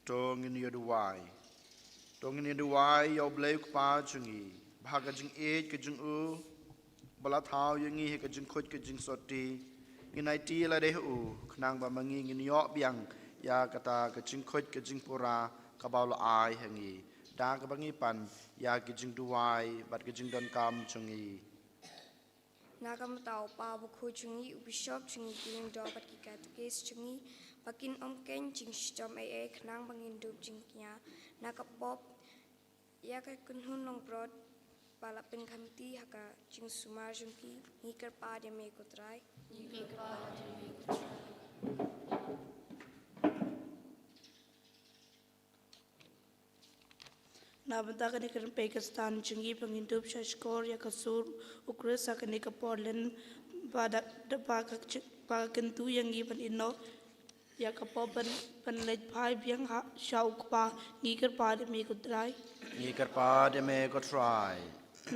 To ngin ïa duwai. To ngin ïa duwai ïa U Blei U Kpa jong ngi, ba ha ka jingïeit ka jong u, ba la thaw ïa ngi ha ka jingkhuid ka jingsotti, ngin aiti lade ha u, khnang ba ma ngi ngin ïoh biang ïa kata ka jingkhuid ka jingpura kaba u la ai ha ngi, da kaba ngi pan ïa ki jingduwai bad ki jingdonkam jong ngi. Na ka bynta u Kpa Bakhuid jong ngi, u Bishop jong ngi, ki Lyngdoh bad ki Katekist jong ngi, ba kin ym khein jingshitom ei ei, khnang ba ngin dup jingkñia na ka pop, ïa ka kynhun longbrot ba la pynkhamti ha ka jingsumar jong ki. Ngi kyrpad ïa me ko Trai. Ngi kyrpad ïa me ko Trai. Na bynta kane ka rympei ka stand jong ngi, ba ngin dup sha shkor ïa ka sur U Khrist ha kane ka por lynti, ba da, da ba ka chi-, ba ka kyntu ïa ngi ban ïehnoh ïa ka pop, ban, ban leit phai biang ha, sha U Kpa. Ngi kyrpad ïa me ko Trai. Ngi kyrpad ïa me ko Trai.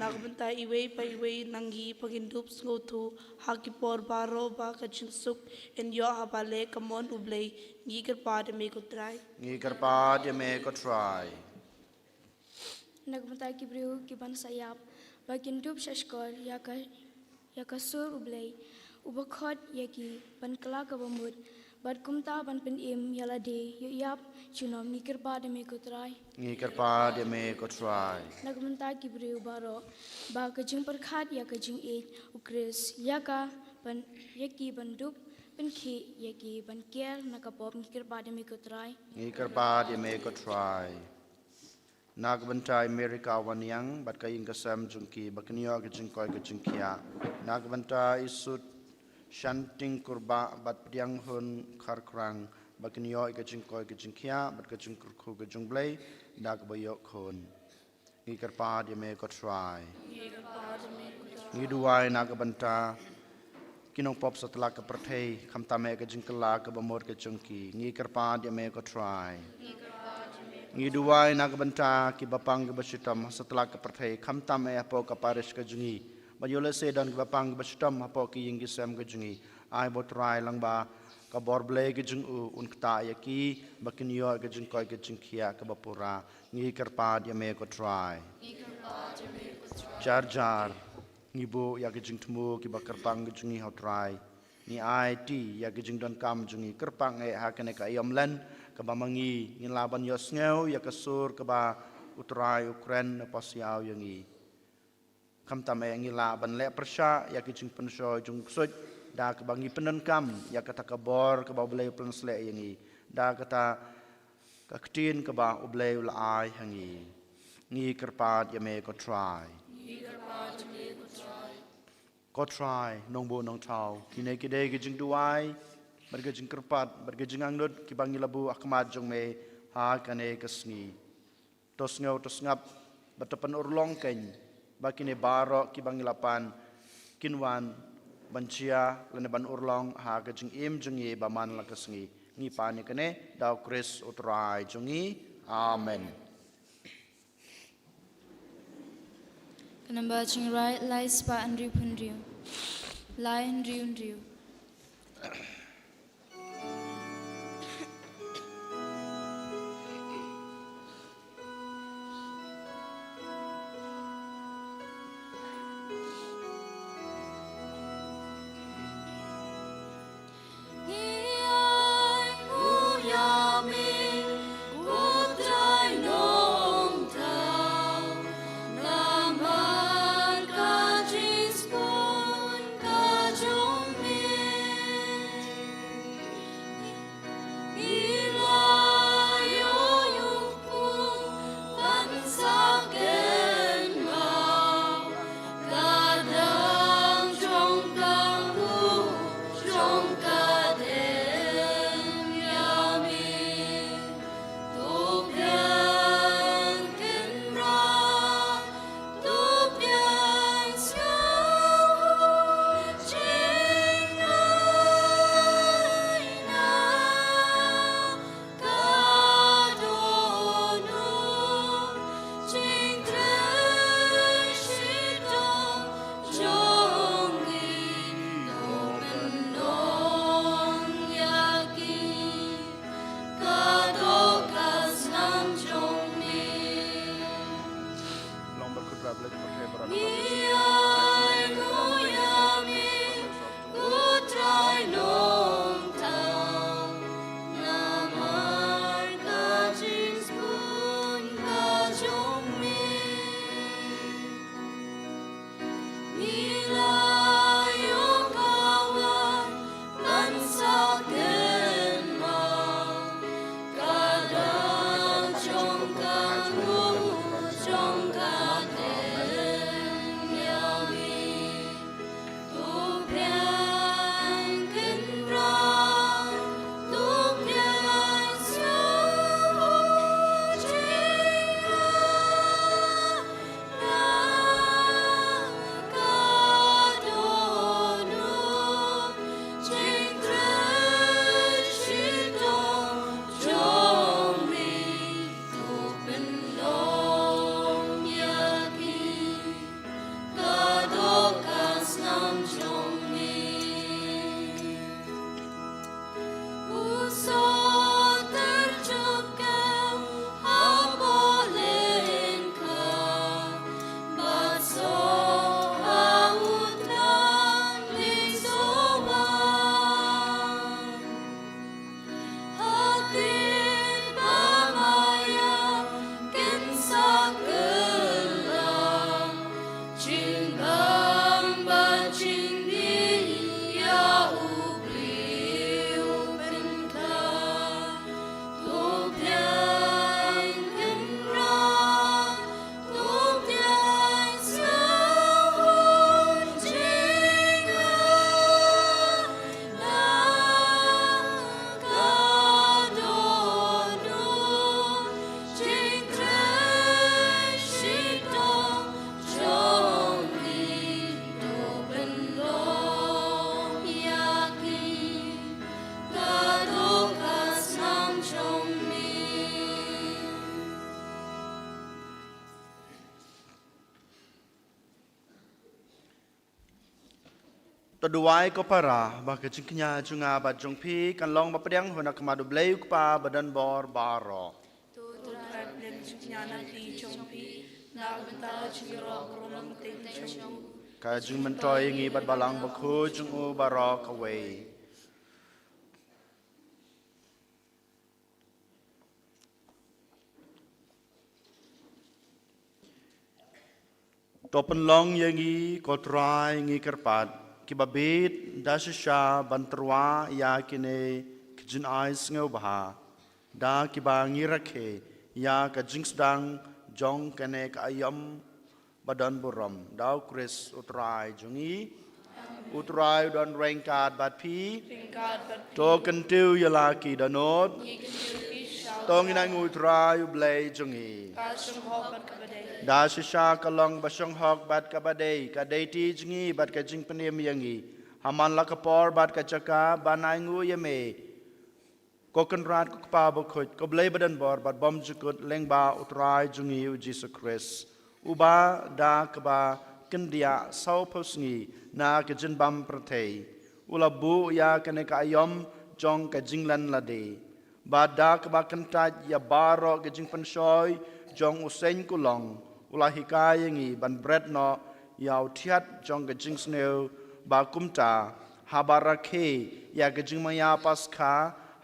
Na ka bynta iwei pa iwei na ngi, ba ngin dup sngewthuh ha ki por baroh ba ka jingsuk yn ïoh ha balei ka mon U Blei. Ngi kyrpad ïa me ko Trai. Ngi kyrpad ïa me ko Trai. Na ka bynta ki briew ki ban sa ïap, ba kin dup sha shkor ïa ka, ïa ka sur U Blei, uba khot ïa ki ban kylla kaba mut, bad kumta ban pynim ïa lade ïoh ïap junom. Ngi kyrpad ïa me ko Trai. Ngi kyrpad ïa me ko Trai. Na ka bynta ki briew baroh, ba ka jingpyrkhat ïa ka jingïeit U Khrist, ïa ka ban, ïa ki ban dup, pynkhih ïa ki ban kiar na ka pop. Ngi kyrpad ïa me ko Trai. Ngi kyrpad ïa me ko Trai. Na ka bynta i Mary Kawaniang bad ka ïing ka sem jong ki, ba kin ïoh ka jingkoit ka jingkhiah. Na ka bynta i Sut Shanting Kurbah bad Pdiang Hun Kharkrang, ba kin ïoh ka jingkoit ka jingkhiah bad ka jingkyrkhu ka jong U Blei da kaba ïoh khun. Ngi kyrpad ïa me ko Trai. Ngi duwai na ka bynta ki nongpop satlak ka pyrthei, khamtam eh ka jingkylla kaba mut ka jong ki. Ngi kyrpad ïa me ko Trai. Ngi duwai na ka bynta kiba pang kiba shitom satlak ka pyrthei, khamtam eh hapoh ka parish ka jong ngi. Bad ïoh lehse don kiba pang kiba shitom hapoh ki ïing ki sem ka jong ngi. Ai ba U Trai lyngba ka bor Blei ka jong u un ktah ïa ki, ba kin ïoh ka jingkoit ka jingkhiah kaba pura. Ngi kyrpad ïa me ko Trai. Ngi kyrpad ïa me ko Trai. Jar jar ngi buh ïa ki jingthmu kiba kyrpang ki jong ngi ha U Trai. Ngi aiti ïa ki jingdonkam jong ngi kyrpang eh ha kane ka aïom lent, kaba ma ngi ngin lah ban ïohsngew ïa ka sur kaba U Trai u kren na pasiaw ïa ngi. Khamtam eh ngi lah ban leh pyrshah ïa ki jingpynshoi jong u ksuid, da kaba ngi pyndonkam ïa kata ka bor kaba U Blei u pyllun sleh ïa ngi, da kata ka ktien kaba U Blei u la ai ha ngi. Ngi kyrpad ïa me ko Trai. Ngi kyrpad ïa me ko Trai. Ko Trai nongbuh nongthaw, kine ki dei ki jingduwai bad ki jingkyrpad bad ki jingangnud kiba ngi la buh ha khmat jong me ha kane ka sngi. To sngew to sngap bad to pynurlong kein ba kine baroh kiba ngi la pan kin wan ban jia lane ban urlong ha ka jingim jong ngi ba man la ka sngi. Ngi pan ïa kane da U Khrist U Trai jong ngi. Amen. Ka namba jingrai lai spah hynriew phew hynriew. Lai hynriew hynriew. To duwai ko para, ba ka jingkñia jong nga bad jong phi kan long ba pdiang ha khmat U Blei U Kpa badonbor baroh. To Trai, pdiang jingkñia na ka jong phi, na ka bynta jong ki baroh, ka jingmyntoi ïa ngi bad Balang Bakhuid jong u baroh kawei. To pynlong ïa ngi ko Trai, ngi kyrpad, kiba bit da shisha ban tyrwa ïa kine ki jingai sngewbha, da kiba ngi rakhe ïa ka jingsdang jong kane ka aïom badonburom, da U Khrist U Trai jong ngi. U Trai u don ryngkat bad phi. Ryngkat bad phi. To kyntiew ïa la ki dohnud. Ngi kyntiew ïa phi sha U Trai. To ngin ainguh ïa U Trai U Blei jong ngi. Ka shong hok bad kaba dei. Da shisha ka long ba shong hok bad kaba dei, ka dei ti jong ngi bad ka jingpynim ïa ngi. Ha man la ka por bad ka jaka ban ainguh ïa me, ko Kynrad, ko Kpa Bakhuid, ko Blei badonbor bad bymjukut, lyngba U Trai jong ngi U Jisu Khrist, uba da kaba kyndiah sawphew sngi na ka jingbam pyrthei, u la buh ïa kane ka aïom jong ka jinglen lade. Bad da kaba kyntait ïa baroh ka jingpynshoi jong u seng kulong, u la hikai ïa ngi ban bret noh ïa u thiat jong ka jingsniew, ba kumta, haba rakhe ïa ka jingmaïa Paskha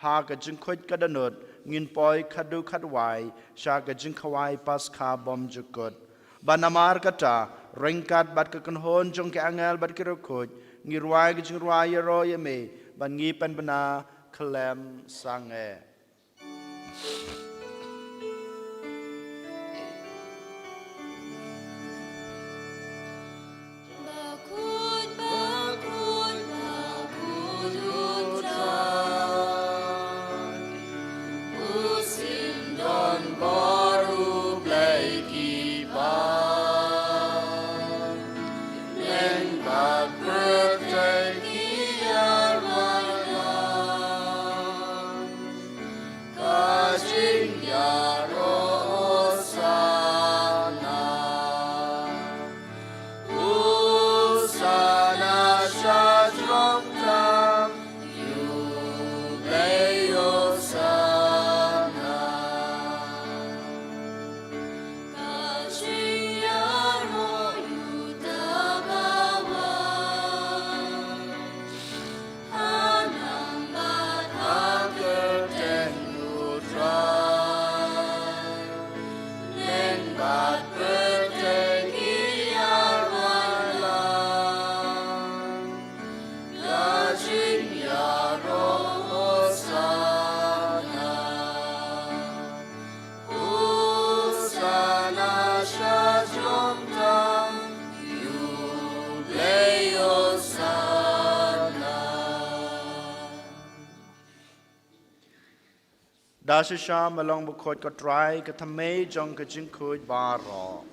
ha ka jingkhuid ka dohnud, ngin poi khatduh khatwai sha ka jingkhawai Paskha bymjukut. Bad namar kata, ryngkat bad ka kynhun jong ki angel bad ki riewkhuid, ngi rwai ka jingrwai ïaroh ïa me, bad ngi pynbna khlem sangeh. Ka jingïaroh Hosanna. Hosanna sha jrong tam, ïa U Blei Hosanna. Ka jingïaroh ïa uta ba wan. Hosanna sha jrong tam, ïa U Blei Hosanna. Da shisha me long bakhuid ko Trai, ka thymmei jong ka jingkhuid baroh.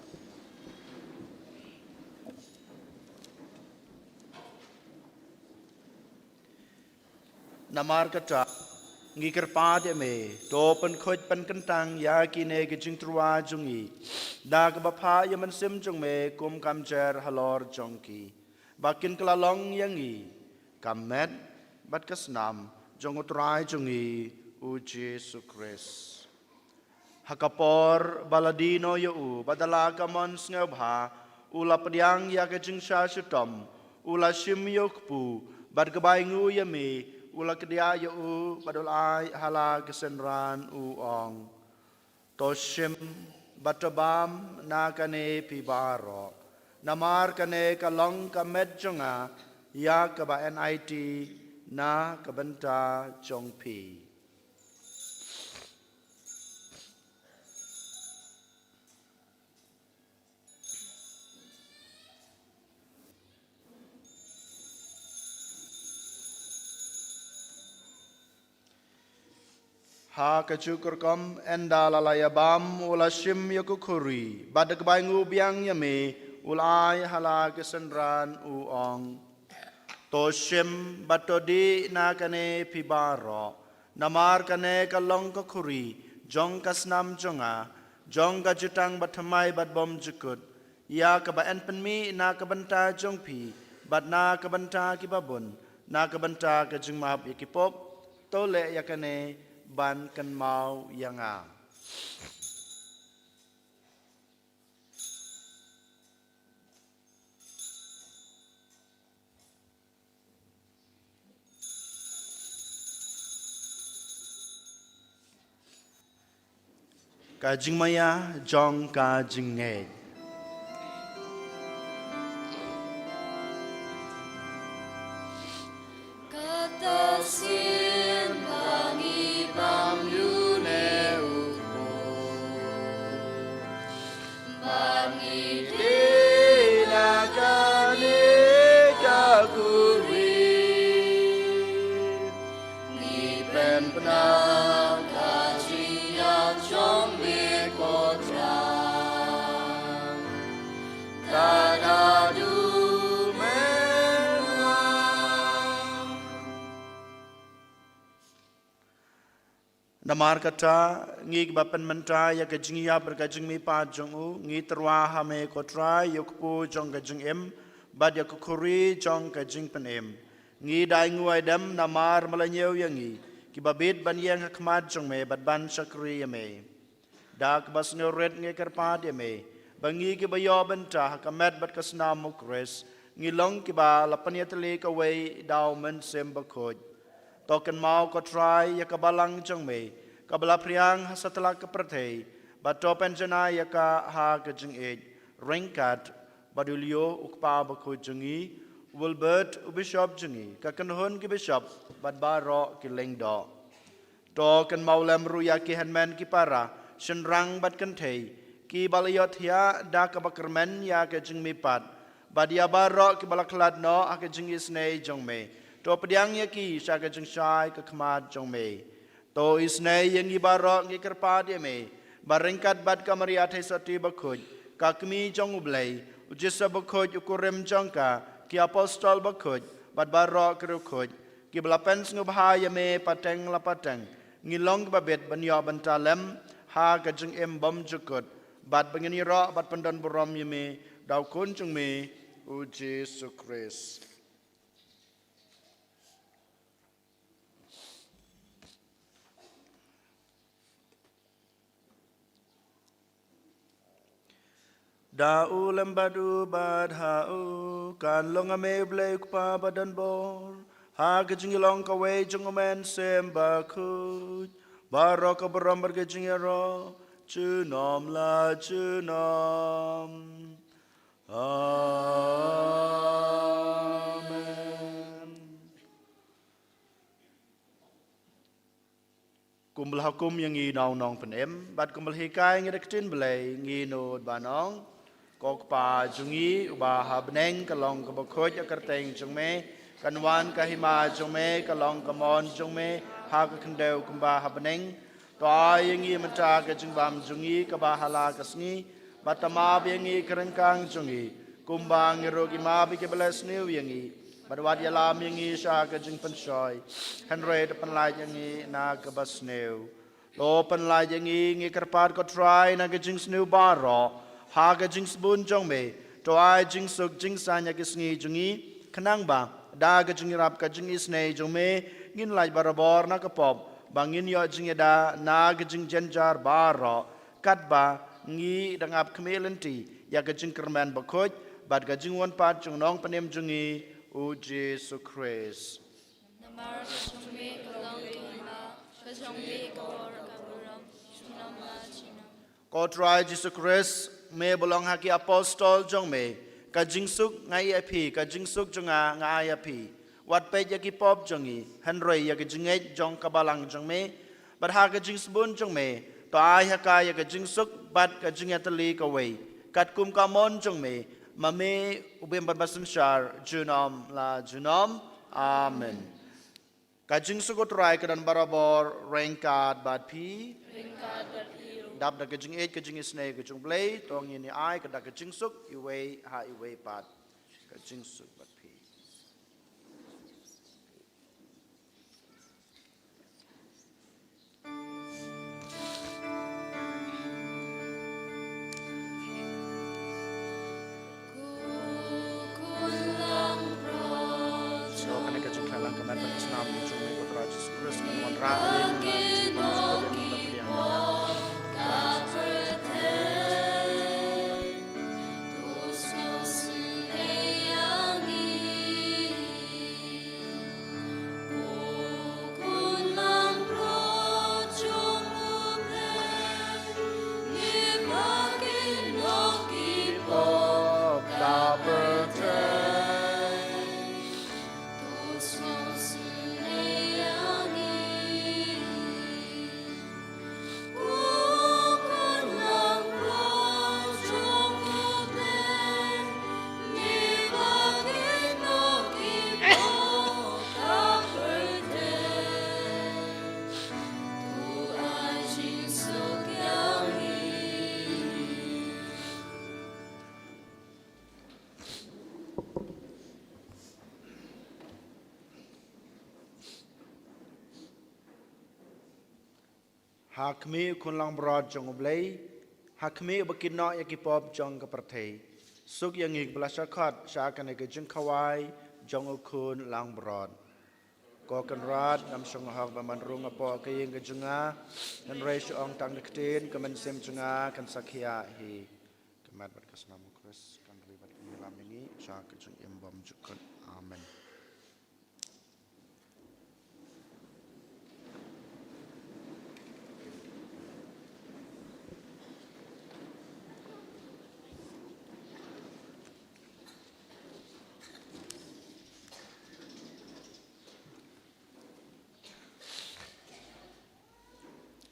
Namar kata, ngi kyrpad ïa me, to pynkhuid pynkyntang ïa kine ki jingtyrwa jong ngi, da kaba phah ïa u Mynsiem jong me kum ka mjer halor jong ki, ba kin kylla long ïa ngi ka met bad ka snam jong u Trai jong ngi u Jisu Khrist. Ha ka por ba la die noh ïa u, bad da la ka mon sngewbha, u la pdiang ïa ka jingshah shitom, u la shim ïa u kpu, bad kaba ainguh ïa me, u la kdiah ïa u, bad u la ai ha la ki synran, u ong: To shim bad to bam na kane phi baroh, namar kane ka long ka met jong nga, ïa kaba yn aiti na ka bynta jong phi. Ha kajuh ka rukom, ynda la la ïa bam, u la shim ïa ka khuri, bad da kaba ainguh biang ïa me, u la ai ha la ki synran, u ong: To shim bad to dih na kane phi baroh, namar kane ka long ka khuri jong ka snam jong nga, jong ka jutang bathymmai bad bymjukut, ïa kaba yn pynmih na ka bynta jong phi Bad na ka bynta ki babun, na ka bynta ka jingmap ïa ki pop, to leh ïa kane ban kynmaw ïa nga. Ka jingmaïa jong ka jingngeit. Kata sien ba ngi bam ïa une u Trai, ba ngi dei na kane ka khuri, ngi pynbna ka jingïap jong me ko Trai. Ka da du me. Namar kata, ngi kiba pynmynta ïa ka jingïap bad ka jingmihpat jong u, ngi tyrwa ha me ko Trai ïa u kpu jong ka jingim bad ïa ka khuri jong ka jingpynim. Ngi dei nguid dem namar me la ñiew ïa ngi kiba bit ban ïeng ha khmat jong me bad ban shakri ïa me. Da kaba sngewrit ngi kyrpad ïa me ba ngi kiba ïoh bynta ha ka met bad ka snam u Khrist ngi long kiba la pynïatylli kawei da u Mynsiem Bakhuid. To kynmaw ko Trai ïa ka balang jong me kaba la phriang ha satlak ka pyrthei, bad to pynjanai ïa ka ha ka jingïeit, ryngkat bad u Leo u kpa bakhuid jong ngi, u Wilbert u bishop jong ngi, ka kynhun ki bishop bad baroh ki lyngdoh. To kynmaw lem ruh ïa ki hynmen ki para, shynrang bad kynthei kiba la ïohthiah da kaba kyrmen ïa ka jingmihpat, bad ïa baroh kiba la khlad noh ha ka jingisynei jong me. To pdiang ïa ki sha ka jingshai ka khmat jong me. To isynei ïa ngi baroh, ngi kyrpad ïa me ba ryngkat bad ka Maria Theisotti bakhuid, ka Kmie jong u Blei, u Joseph bakhuid u kurim jong ka, ki apostol bakhuid bad baroh ki riewkhuid kiba la pynsngewbha ïa me pateng la pateng, ngin long kiba bit ban ïoh bynta lem ha ka jingim bymjukut, bad ba ngin ïaroh bad pyndonburom ïa me da u Khun jong me, u Jisu Khrist. Da u lem bad u bad ha u, kan long ha me u Blei u Kpa badonbor, ha ka jingïalong kawei jong u Mynsiem Bakhuid, baroh ka burom bad ka jingïaroh junom la junom. Amen. Kumba la hukum ïa ngi na u Nongpynim, bad kumba la hikai ïa ngi da ka ktien Blei, ngin nud ban ong: Ko Kpa jong ngi uba ha bneng, ka long kaba khuid ïa ka kyrteng jong me, kan wan ka hima jong me, ka long ka mon jong me ha ka khyndew kumba ha bneng. To ai ïa ngi mynta ka jingbam jong ngi kaba ha la ka sngi, bad to map ïa ngi ki ryngkang jong ngi, kumba ngi ruh ngi map ïa kiba leh sniew ïa ngi, bad wat ïalam ïa ngi sha ka jingpynshoi, hynrei to pynlait ïa ngi na kaba sniew. To pynlait ïa ngi, ngi kyrpad ko Trai, na ka jingsniew baroh, ha ka jingsbun jong me, to ai jingsuk jingsaiñ ha ki sngi jong ngi, khnang ba da ka jingïarap ka jingisynei jong me, ngin lait barabor na ka pop, ba ngin ïoh jingïada na ka jingjynjar baroh, katba ngi dang ap khmih lynti ïa ka jingkyrmen bakhuid bad ka jingwan pat jong u Nongpynim jong ngi, u Jisu Khrist. Namar ka jong me ka long ka hima, ka jong me ka bor ka burom, junom la junom. Ko Trai Jisu Khrist, me ba ong ha ki apostol jong me: Ka jingsuk nga ai ïa phi, ka jingsuk jong nga nga ai ïa phi. Wat peit ïa ki pop jong ngi, hynrei ïa ka jingngeit jong ka balang jong me, bad ha ka jingsbun jong me, to ai ha ka ïa ka jingsuk bad ka jingïatylli kawei, katkum ka mon jong me, ma me u bym bad ba synshar junom la junom. Amen. Ka jingsuk u Trai ka don barabor ryngkat bad phi. Ryngkat bad phi ruh. Dap da ka jingïeit ka jingisynei ka jong u Blei, to ngin ïa ai ka da ka jingsuk iwei ha iwei pat. Ka jingsuk bad phi. Ha khmih u khun langbrot jong U Blei, ha khmih uba kynnoh ïa ki pop jong ka pyrthei. Suk ïa ngi kiba la shah khot sha kane ka jingkhawai jong u khun langbrot. Ko Kynrad, ngam shong hok ba men rung hapoh ka ïing ka jong nga, hynrei shu ong tang da ka ktien, ka mynsiem jong nga kan sa khiah hi. Ka met bad ka snam u Khrist kan ri bad kan ïalam ïa ngi sha ka jingim bymjukut. Amen.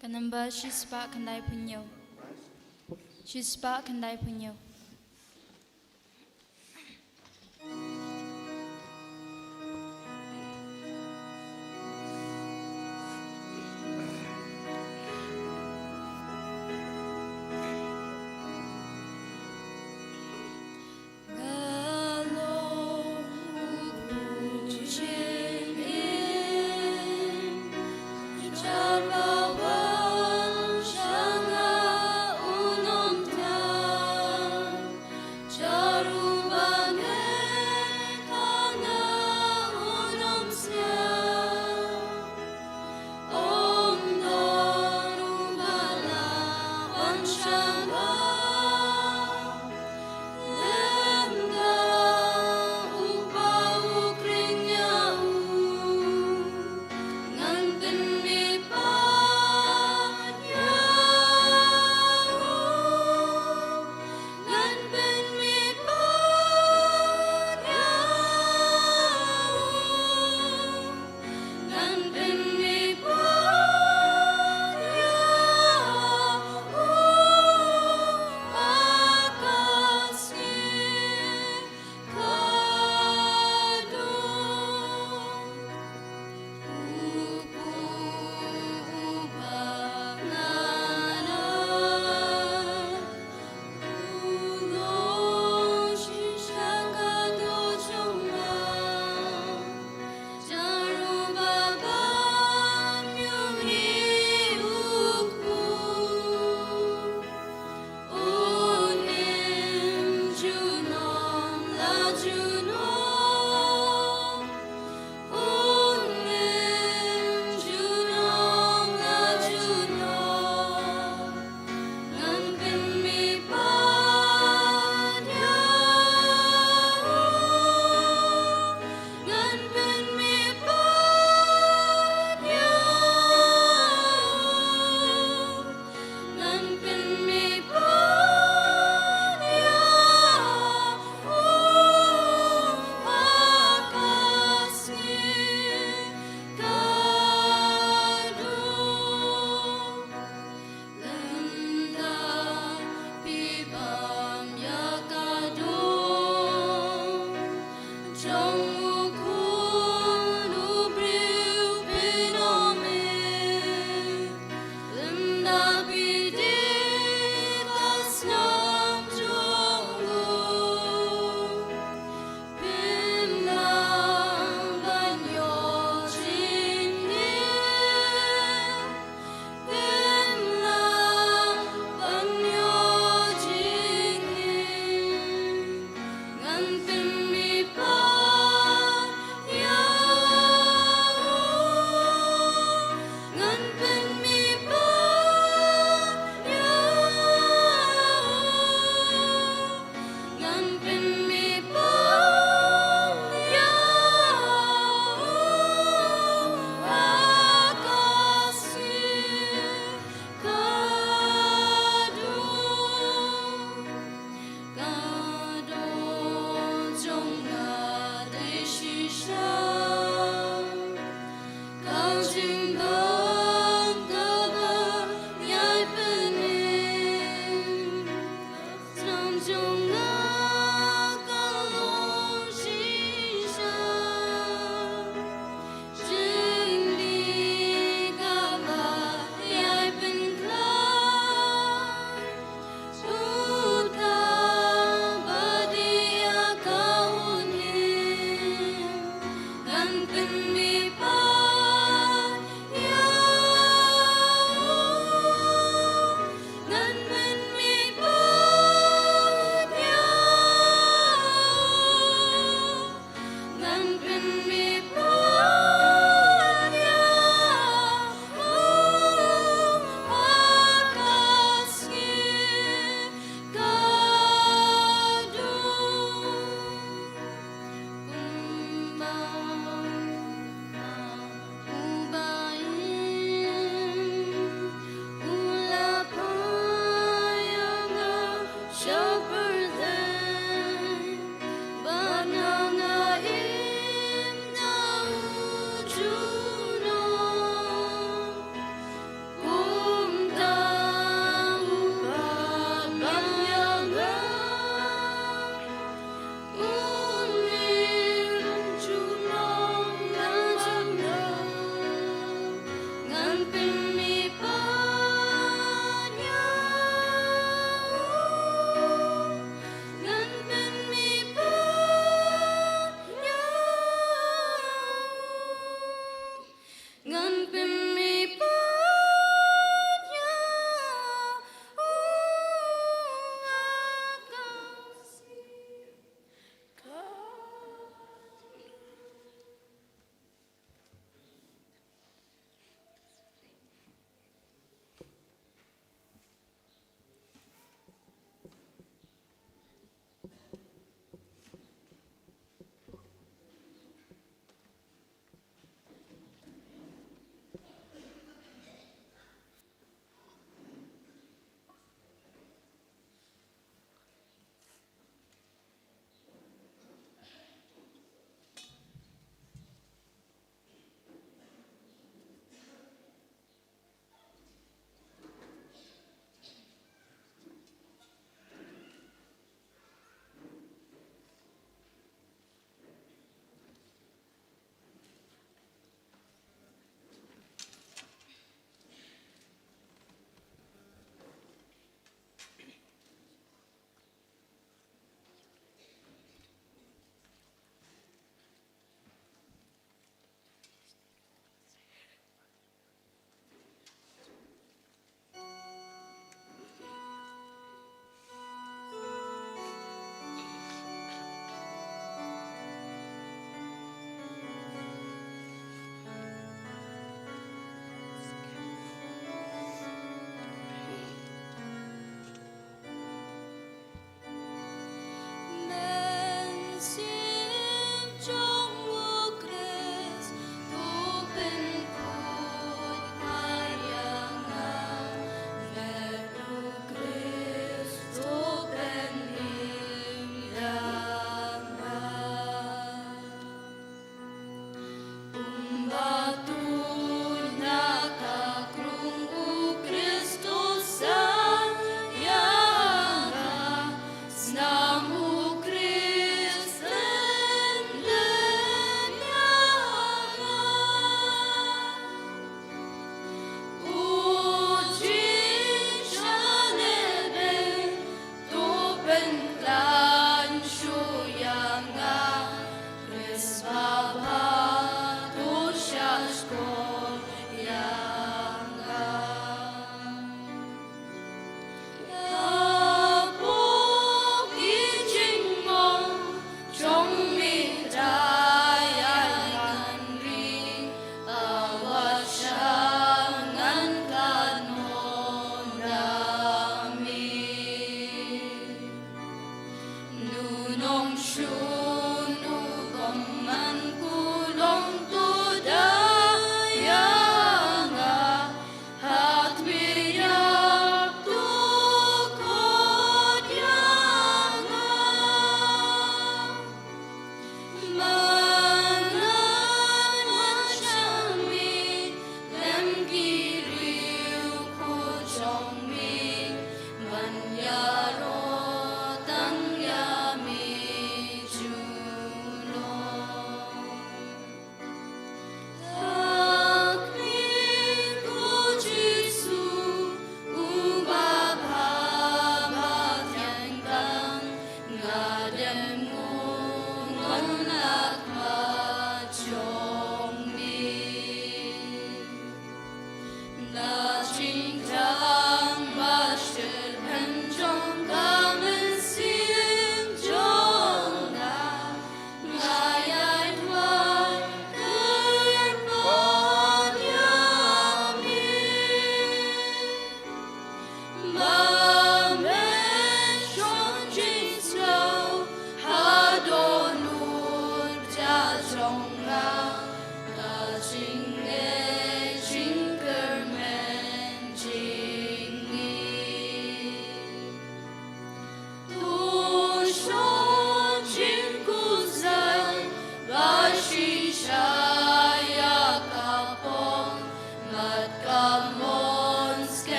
Ka number shispah khyndaiphew hynñiew. Shispah khyndaiphew hynñiew.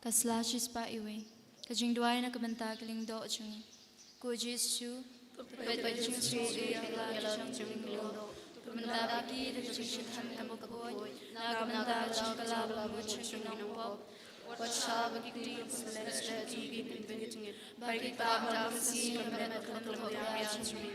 Ka sla shispah iwei. Ka jingduwai na ka bynta ka lyngdoh jong ngi. Ko Jisu, Peit ba ka jingsngewsih ïa la ka jong ki lyngdoh. Pynbna ïa ki da ka jingshithan kaba khuid na ka bynta ka jingkylla bamut jong ki nongpop. Wat shah ba ki kti ki kynbit jingit, ba ki kpah da ka mynsiem ka met ka lyngdoh ïa jong me.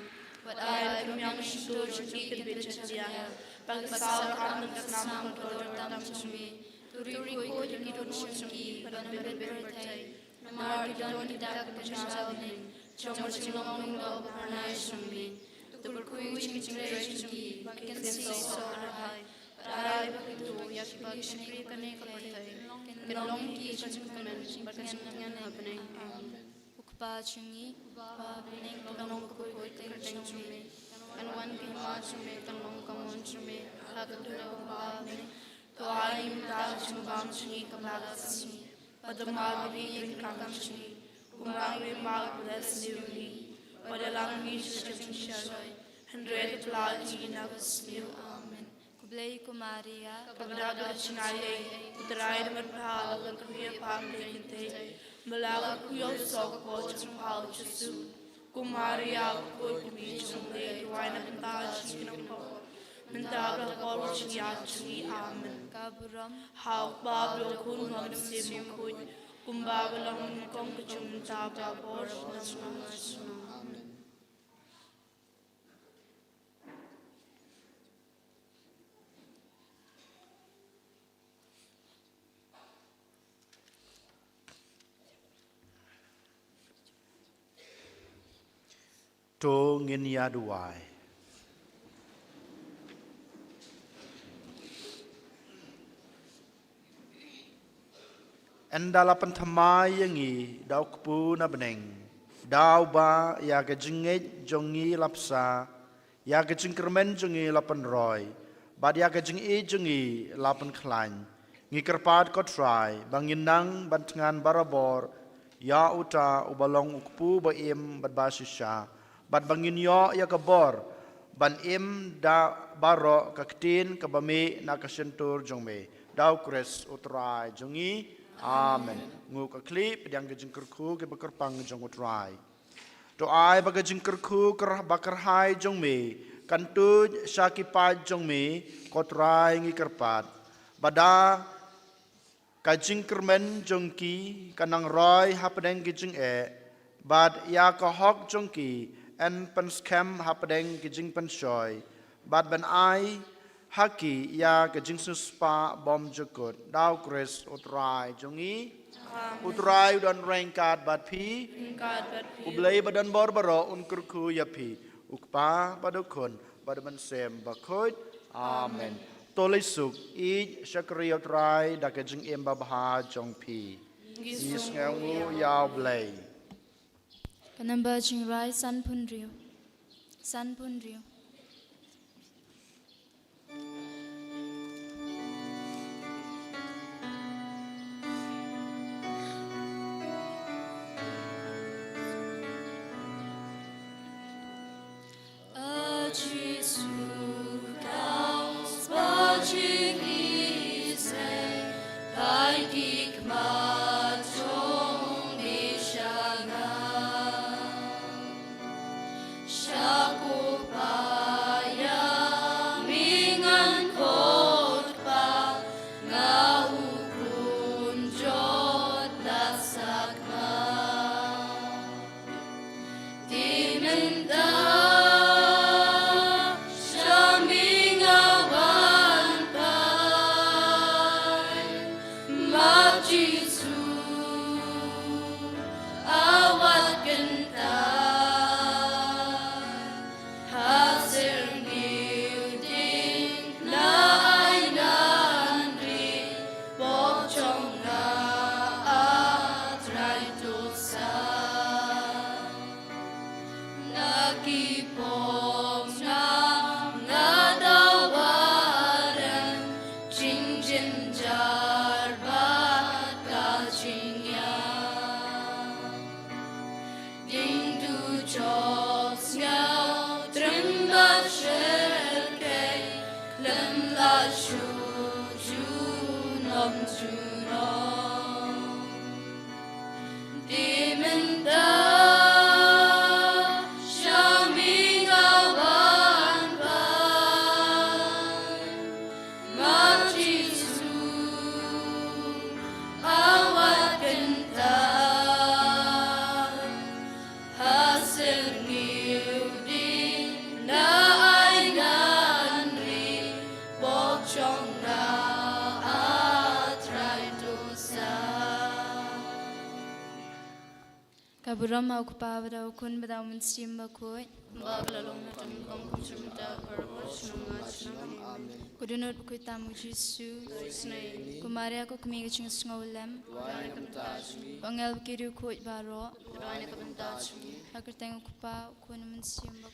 Wat ai ba ka miang shyntur jong ki kan bit jynjar, ba ki saw ka kam ka snam ka kordor tam jong me. To ri khuid ïa ki dohnud jong ki ban pynbeit pyrthei. Namar ki don ki dak ka jingjaw bneng jong ka jinglong lyngdoh ba phyrnai jong me. To kyrkhu ïa ki jingtrei jong ki ba kin seisoh arhai. Bad ai ba kin tuh ïa kiba shakri kane ka pyrthei, kin long ki ka jingkmen bad ka jingtngen ha bneng. Amen. U Kpa jong ngi uba ha bneng, kan long ka pyrthei ka kyrteng jong me. Kan wan ka hima jong me, kan long ka mon jong me ha ka kyrteng uba ha bneng. To ai mynta ka jingbam jong ngi kaba la ka sngi. Bad to map ïa ngi ki kam jong ngi, kumba ngi map ïa kiba la sniew ïa ngi. Wat ïalam ngi sha ka jingshai, hynrei to pynlah ïa ngi na ka sniew. Amen. Khublei ko Maria, kaba dap da ka jingaiei, U Trai u don bad pha, la kyrkhu ïa pha ha ki kynthei, bad la kyrkhu ïa u soh ka kpoh jong pha U Jisu. Ko Maria, u khuid ka kmie jong U Blei, duwai na ka bynta jong ngi ki nongpop, mynta bad ha ka por jong ka jingïap jong ngi. Amen. Ka burom ha U Kpa bad ha U Khun bad ha U Mynsiem Bakhuid, kumba ka long nyngkong ka jong mynta bad ha ka por jong ngi. Amen. To ngin ïa duwai. Ynda la pynthymmai ïa ngi da U Kpu na bneng, da uba ïa ka jingngeit jong ngi la bsa, ïa ka jingkyrmen jong ngi la pynroi, bad ïa ka jingïeit jong ngi la pynkhlaiñ, ngi kyrpad ko Trai ba ngin nang ban thngan barabor ïa uta uba long U Kpu ba im bad ba shisha, bad ba ngin ïoh ïa ka bor ban im da baroh ka ktien kaba mih na ka shyntur jong me. Da U Khrist U Trai jong ngi. Amen. Nguh ka khlieh, pdiang ka jingkyrkhu kaba kyrpang jong U Trai. To ai ba ka jingkyrkhu kyr-, ba kyrhai jong me kan tuid sha ki paid jong me, ko Trai, ngi kyrpad. Ba da ka jingkyrmen jong ki kan nang roi hapdeng ki jingeh, bad ïa ka hok jong ki yn pynskhem hapdeng ki jingpynshoi, bad ban ai ha ki ïa ka jingsngewspah bymjukut. Da U Khrist U Trai jong ngi. Amen. U Trai u don ryngkat bad phi. Ryngkat bad phi. U Blei ba don bor baroh un kyrkhu ïa phi, U Kpa bad U Khun bad U Mynsiem Bakhuid. Amen. Amen. To leit suk, ïeit shakri ïa U Trai da ka jingim babha jong phi. Ngi sngewnguh ïa U Blei. Ka namba jingrwai sanphew hynriew. Sanphew hynriew. A Jisu, kawsbah jingïeit, peit ki khmat jong me sha nga. Sha ko paia me ngan khot, Kpa, nga u khun jot la sakma. Te mynta sha me nga wan phai, ma Jisu a wat kyntait. Ha syrngiew dieng na ai nan ri, pop jong nga, A Trai, to san. Na ki pop nga, nga dawa rem, jingjynjar bad ka jingïap. Dieng dujok sngew triem bad shyrkhei, khlem la shu junom junom. Te mynta sha Ka burom ha u Kpa bad ha u Khun bad ha u Mynsiem Bakhuid. Ba ka la long ha ka bynta ka jong ka jingmut baroh shnong nga shnong. Amen. Ko dohnud bakhuid tam u Jisu. Ko Maria ko kmie ka jingsngewlem. Duwai na ka bynta jong ngi. Ko angel bad ki riewkhuid baroh. Duwai na ka bynta jong ngi. Ha ka kyrteng u Kpa, u Khun, u Mynsiem Bakhuid.